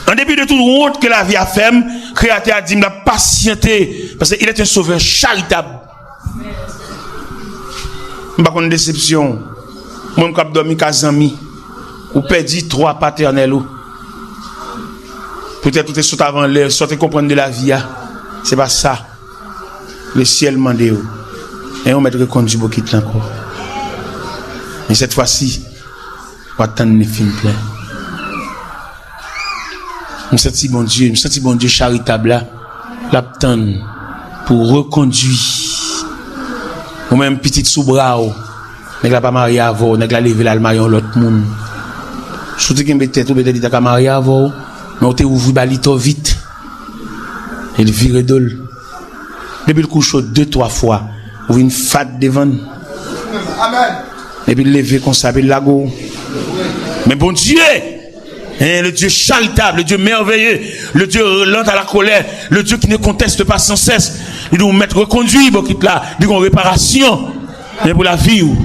an depi de tout wont ke lavi a fè m, Kreyatè a di m l ap pasyante, paske il est un sauveur charitable. M pa konn desepsyon w. Mwen, m k ap dòmi ka zanmi, ou pèdi twa patènèl ou. Poutèt ou te sot avan lè, sa w te konprann de lavi a, se pa sa. Lesyèl mande w, e ou mèt rekondui bokit la ankò. Men sèt fwa si, w a tann li fin plen. M santi Bondye, m santi Bondye charitab la, l ap tann pou rekondui. Ou menm pitit sou bra w, nèg la pa marye avè w, nèg la leve l al marye yon lòt moun. Si w te kenbe tèt ou, petèt li ta ka marye avè w, men ou te ouvri ba li twò vit. E l vire do l. Depi l kouche w de, twa fwa, ou vin fat devan l. Epi l leve konsa, epi l lage w. Men Bondye, hein, le Dieu charitable, le Dieu merveilleux, le Dieu lent à la colère, le Dieu qui ne conteste pas sans cesse, li di w mèt rekondui bokit la, li gon reparasyon. Men pou lavi w.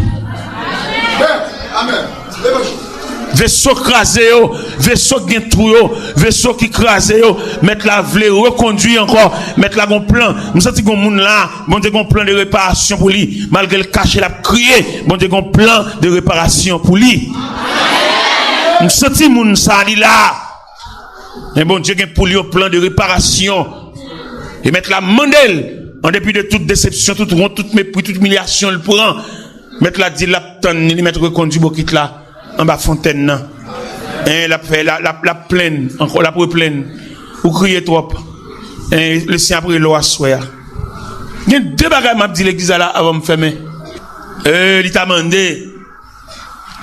Veso kraze yo, veso k gen twou yo, veso ki kraze yo, mèt la vle rekondui ankò, mèt la gon plan. M santi gon moun la, Bondye gon plan de reparasyon pou li. Malgre l kache, l ap kriye, Bondye gon plan de reparasyon pou li. M santi moun sa, li la. Men Bondye gen pou li yon plan de reparasyon. E mèt la mande l, an depi de tout desepsyon, tout wont, tout mepri, tout imilyasyon l pran, mèt la di l ap tann li, li mèt rekondui bokit la anba fontèn nan. En, l ap fè, l ap, l ap, l ap plenn ankò, l ap replenn. Ou kriye twòp. En, Lesenyè ap rele w aswè a. Gen de bagay m ap di legliz la la avan m fèmen. E, li ta mande,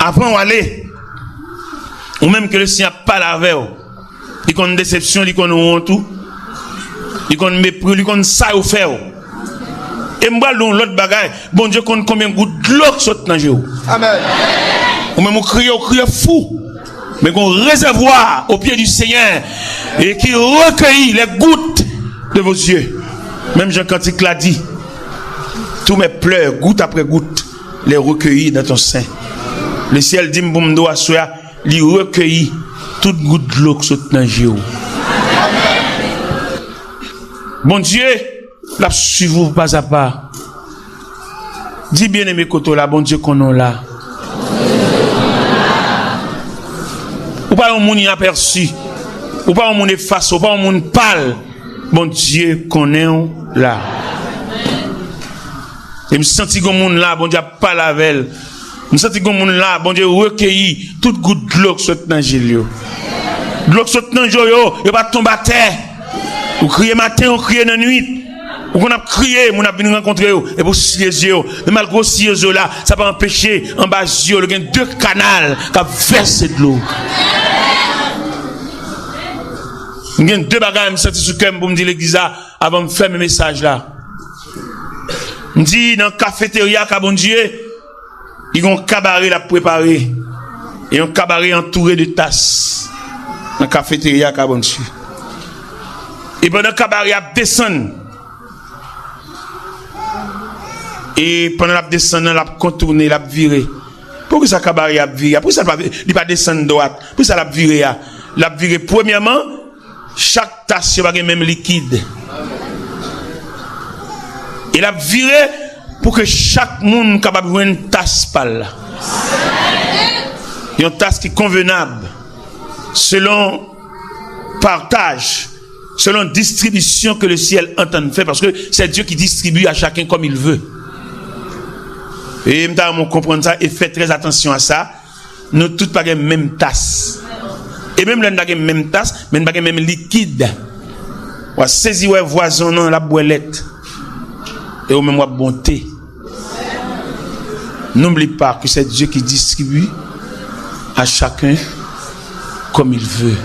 avan w ale, ou menm ke Lesenyè ap pale avè w, li konn desepsyon, li konn wont ou, li konn mepri w, li konn sa yo fè w. E m pral di w yon lòt bagay, Bondye konn konbyen gout dlo k sot nan je w. Amèn. Ou menm ou kriye, ou kriye fou. Men gon rezèvwa au pied du Seigneur, et qui recueillit les gouttes de vos yeux. Menm jan kantik la di, tous mes pleurs, goutte après goutte, les recueillit dans ton sein. Lesyèl di m pou m di w aswè a, li rekeyi tout gout dlo k sot nan je w. Bondye, l ap swiv ou pa a pa. Di byeneme kote w la, Bondye konnen w la. Ou pa yon moun inapèsi. Ou pa yon moun efase. Ou pa yon moun pal. Bondye konnen w la. E m santi gon moun la, Bondye ap pale avè l. M santi gon moun la, Bondye rekeyi tout gout dlo k sot nan je l yo. Dlo k sot nan je w yo, yo pa tonbe atè. Ou kriye maten, ou kriye nan nuit. Ou konn ap kriye, moun ap vin rankontre yo, epi w siye zye w. Men malgre w siye zye w la, sa pa anpeche anba zye w gen de kanal k ap vèse dlo. M gen de bagay m santi sou kè m pou m di legliz la avan m fèmen mesaj la. M di nan kafeterya ka Bondye, li gon kabare l ap prepare. E yon kabare antoure de tas nan kafeterya ka Bondye. E pandan kabare ap desann, e pandan l ap desann nan, l ap kontounen, l ap vire. Poukisa kabare ap vire a? Poukisa l pa, li pa desann dwat? Poukisa l ap vire a? L ap vire premyèman, chak tas yo pa gen menm likid. E l ap vire pou ke chak moun kapab jwenn tas pa l la. Yon tas ki konvenab selon pataj, selon distribisyon ke le syèl antann fè, paske c'est Dieu qui distribue à chacun comme il veut. E m ta renmen w konprann sa e fè trè atansyon a sa. Nou tout pa gen menm tas. E menm lè n pa gen menm tas, men n pa gen menm likid. W a sezi wè vwazen w nan, l ap bwè lèt. E ou menm w ap bonte. N'oublie pas que c'est Dieu qui distribue à chacun comme il veut.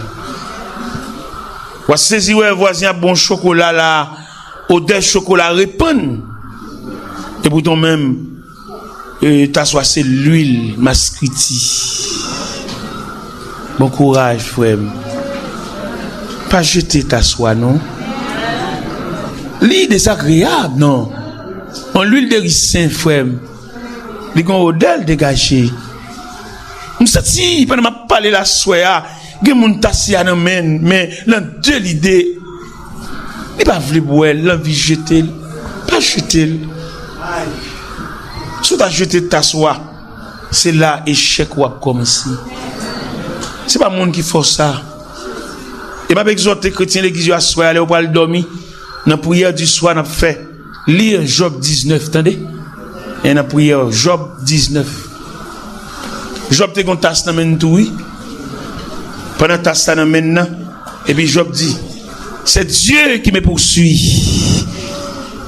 W a sezi wè vwazen ap bon chokola la, odè chokola repann. E poutan menm, e, taswa se lwil maskriti. Bon kouraj, frè m. Pa jete taswa, non. Li dezagreyab, non. Yon lwil de risen, frè m. Li gen yon odè l degaje. M santi, pandan m ap pale la aswè a, gen moun tas la nan men l, men l an de lide. Li pa vle bwè l, l anvi jete l. Pa jete l. Si w ta jete tas ou a, se la echèk ou ap kòmanse. Se pa moun ki fè w sa. E m ap egzòte kretyen legliz yo aswè a, lè yo pral dòmi, nan priyè di swa n ap fè, li Jòb diznèf, tande. E nan priyè Jòb diznèf. Jòb te gen yon tas nan men l tou, wi. Pandan tas la nan men l nan, epi Jòb di, c'est Dieu qui me poursuit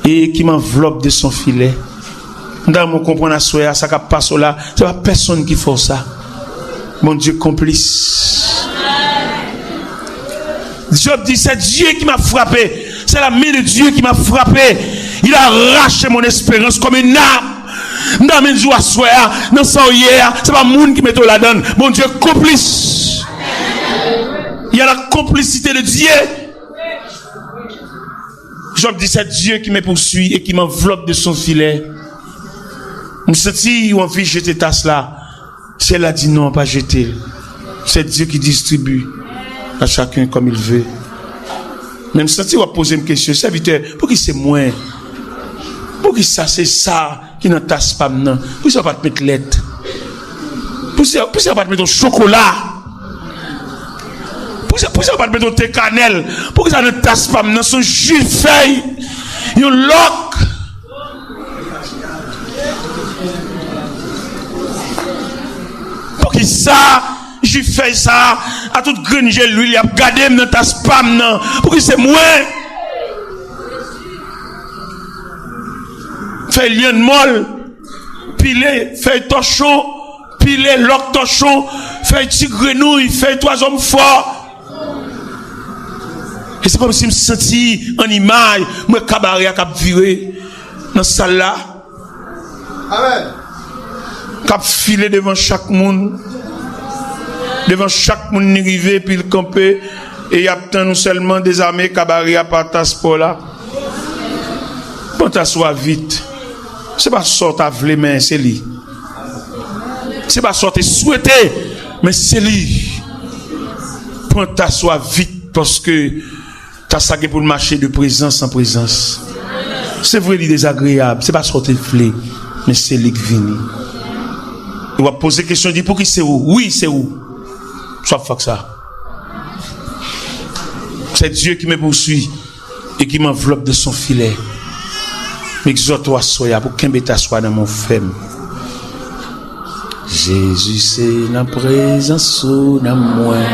et qui m'enveloppe de son filet. M ta renmen w konprann aswè a, sa k ap pase w la, se pa pèsonn ki fè w sa. Bondye konplis. Job di, c'est Dieu qui m'a frappé. C'est la main de Dieu qui m'a frappé. Il a arraché mon espérance comme une arme. M ta renmen di w aswè a, nan sa w ye a, se pa moun ki mete w ladan l. Bondye konplis. Il y a la complicité de Dieu. Job di, c'est Dieu qui me poursuit et qui m'enveloppe de son filet. M santi w anvi jete tas la. Syèl la di, non, pa jete l. C'est Dieu qui distribue à chacun comme il veut. Men m santi w ap poze m kesyon, sèvitè, pouki se mwen? Poukisa se sa ki nan tas pa m nan? Poukisa w pa t met lèt? Poukisa, poukisa w pa t met yon chokola? Poukisa, poukisa w pa t met yon te kanèl? Poukisa nan tas pa m nan se yon ji fèy, yon lòk? Poukisa ji fèy sa a, tout grenn je lwil, y ap gade m nan tas pa m nan? Pouki se mwen? Fèy lyann mòl, pile, fèy tòchon, pile, lòk tòchon, fèy ti grenouy, fèy twazòm fò. E se kòmsi m santi an imaj, m wè kabare a k ap vire nan sal la. Amèn. K ap file devan chak moun. Devan chak moun li rive, epi l kanpe, e y ap tann ou sèlman dezame kabare a pa tas pa w la. Pran tas ou a vit. Se pa sa w ta vle, men se li. Se pa sa w te swete, men se li. Pran tas ou a vit, paske tas la gen pou l mache de prezans an prezans. Se vre, li dezagreyab, se pa sa w te vle, men se li k vini. E w ap poze kesyon, di, pouki se ou? Wi, se ou. Sa w ap fè ak sa? C'est Dieu qui me poursuit et qui m'enveloppe de son filet. M egzòte w aswè a pou kenbe tas ou a nan men w fèm. Jezi, se nan prezans ou nan mwen.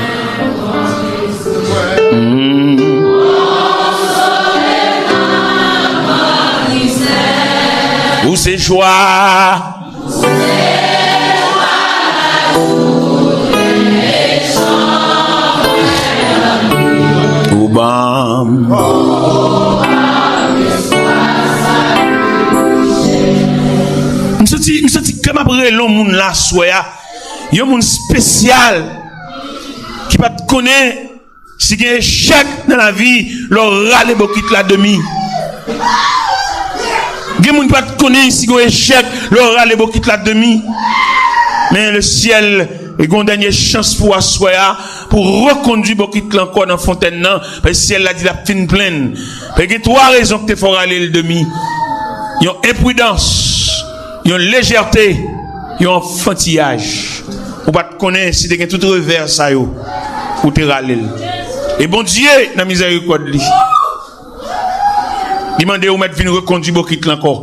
Mm. Ou se jwa. Ou ban m. M santi, m santi kè m ap rele yon moun la aswè a. Yon moun espesyal ki pa t konnen si gen echèk nan lavi, lè w rale bokit la demi. Gen moun ki pa t konnen si gen echèk lè w rale bokit la demi. Men lesyèl gen yon dènye chans pou aswè a, pou rekondui bokit la ankò nan fontèn nan, paske syèl la di l ap fin plen. Paske gen twa rezon ki te fè w rale l demi. Yon enpridans, yon lejète, yon anfantiyaj. Ou pa t konnen si te gen tout revè sa yo, ou te rale l. E Bondye, nan mizèrikòd li, li mande ou mèt vin rekondui bokit la ankò.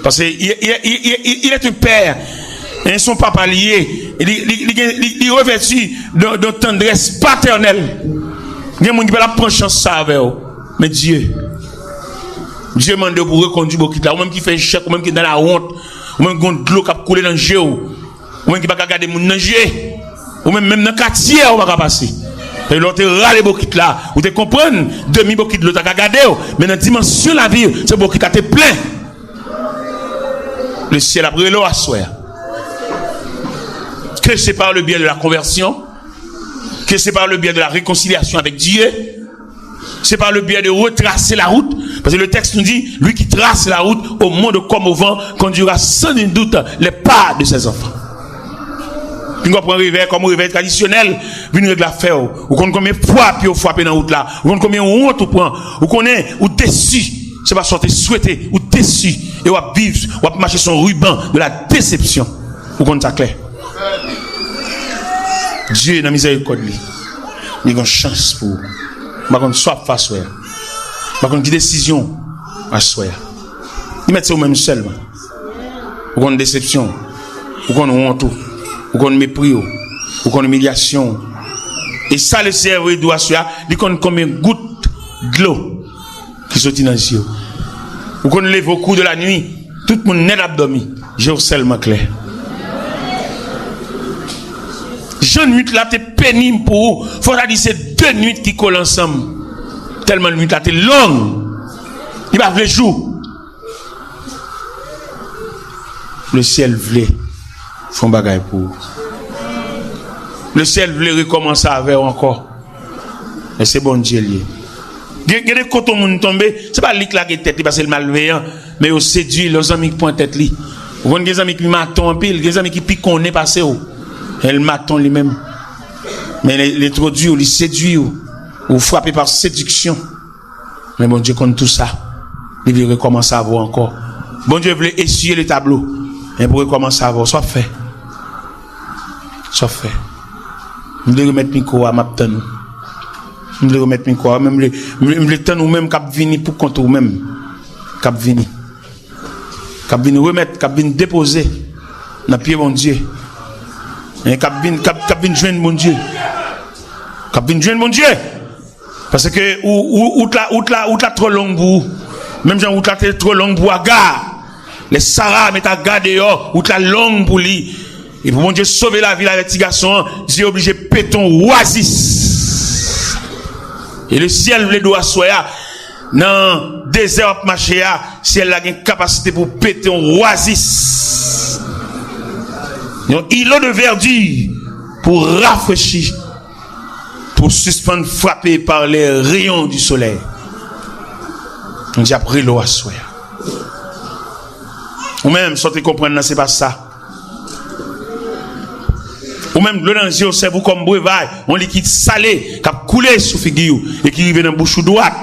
Paske il, il, il, il, il est un père. Hein, se yon papa li ye. Li, li, li, gen- li, li revèti de, de tandrès patènèl. Gen moun ki pa t ap pran chans sa avè w. Men Dye, Dye mande w pou rekondui bokit la. Ou menm ki fè echèk, ou menm ki nan lawont, ou menm ki gen dlo k ap koule nan je w, ou menm ki pa ka gade moun nan je, ou menm, menm nan katye a, ou pa ka pase. Paske lè w te rale bokit la, ou te konprann demi bokit dlo ta ka gade w, men nan dimansyon lavi, se bokit la te plen. Le syèl ap rele w aswè a. Que c'est par le biais de la conversion, que c'est par le biais de la réconciliation avec Dieu, c'est par le biais de retracer la route, parce que le texte nous dit, lui qui trace la route au monde comme au vent conduira sans nul doute les pas de ses enfants. Vin w pran revè kòm revè tradisyonèl, vin regle afè w. Ou konn konbyen fwa pye w frape nan wout la? Ou konn konbyen wont ou pran? Ou konnen ou desi. Se pa sa w te swete, ou desi. E w ap viv, w ap mache sou yon riban de la desepsyon. Ou konn sa klè. Dye nan mizèrikòd li, li gen chans pou ou. M pa konn sa w ap fè aswè a. M pa konn ki desizyon aswè a. Li mèt se ou menm sèlman. Ou konn desepsyon ou. Ou konn wont ou. Ou konn mepri ou. Ou konn imilyasyon ou. E sa Lesenyè vle di w aswè a, li konn konbyen gout dlo ki soti nan zye w. Ou konn leve o kou de la nwi, tout moun nèt ap dòmi, je w sèlman klè. Jan nwit la te penib pou ou, fò ta di se de nwit ki kole ansanm. Tèlman nwit la te long, li pa vle jou. Lesyèl vle fè yon bagay pou ou. Lesyèl vle rekòmanse avè w ankò. Men se Bondye l ye. Gen, gen de kote yon moun tonbe, se pa li k lage tèt li paske l malveyan, men yo sedui l, yon zanmi k pran tèt li. Ou konn gen zanmi ki maton anpil, gen zanmi ki pi konnen pase w. E l maton li menm. Men l, l entwodui w, li sedui w. Ou frape pa sediksyon. Men Bondye konn tou sa. Li vle rekòmanse avè w ankò. Bondye vle esiye le tablo. Men pou rekòmanse avè w, sa w ap fè? Sa w ap fè? M vle remèt mikwo a, m ap tann ou. M vle remèt mikwo a, men m vle, m vle, m vle tann ou menm k ap vini pou kont ou menm. K ap vini. K ap vin remèt, k ap vin depoze nan pye Bondye. Men k ap vin, k ap, k ap vin jwenn Bondye. K ap vin jwenn Bondye. Paske ou, ou, wout la, wout la, wout la twò long pou ou. Menm jan wout la te twò long pou Aga. Lè Sara met Aga deyò, wout la long pou li. E pou Bondye sove lavi l avèk ti gason an, Dye oblije pete yon wazis. E lesyèl vle di w aswè a, nan dezè w ap mache a, syèl la gen kapasite pou pete yon wazis. Yon îlot de verdure pou rafrechi. Pou sispann frape par les rayons du soleil. Bondye ap rele w aswè a. Ou menm, sa w te konprann nan, se pa sa. Ou menm, dlo nan zye w sèvi w kòm brevay, yon likid sale k ap koule sou figi w e ki rive nan bouch ou dwat.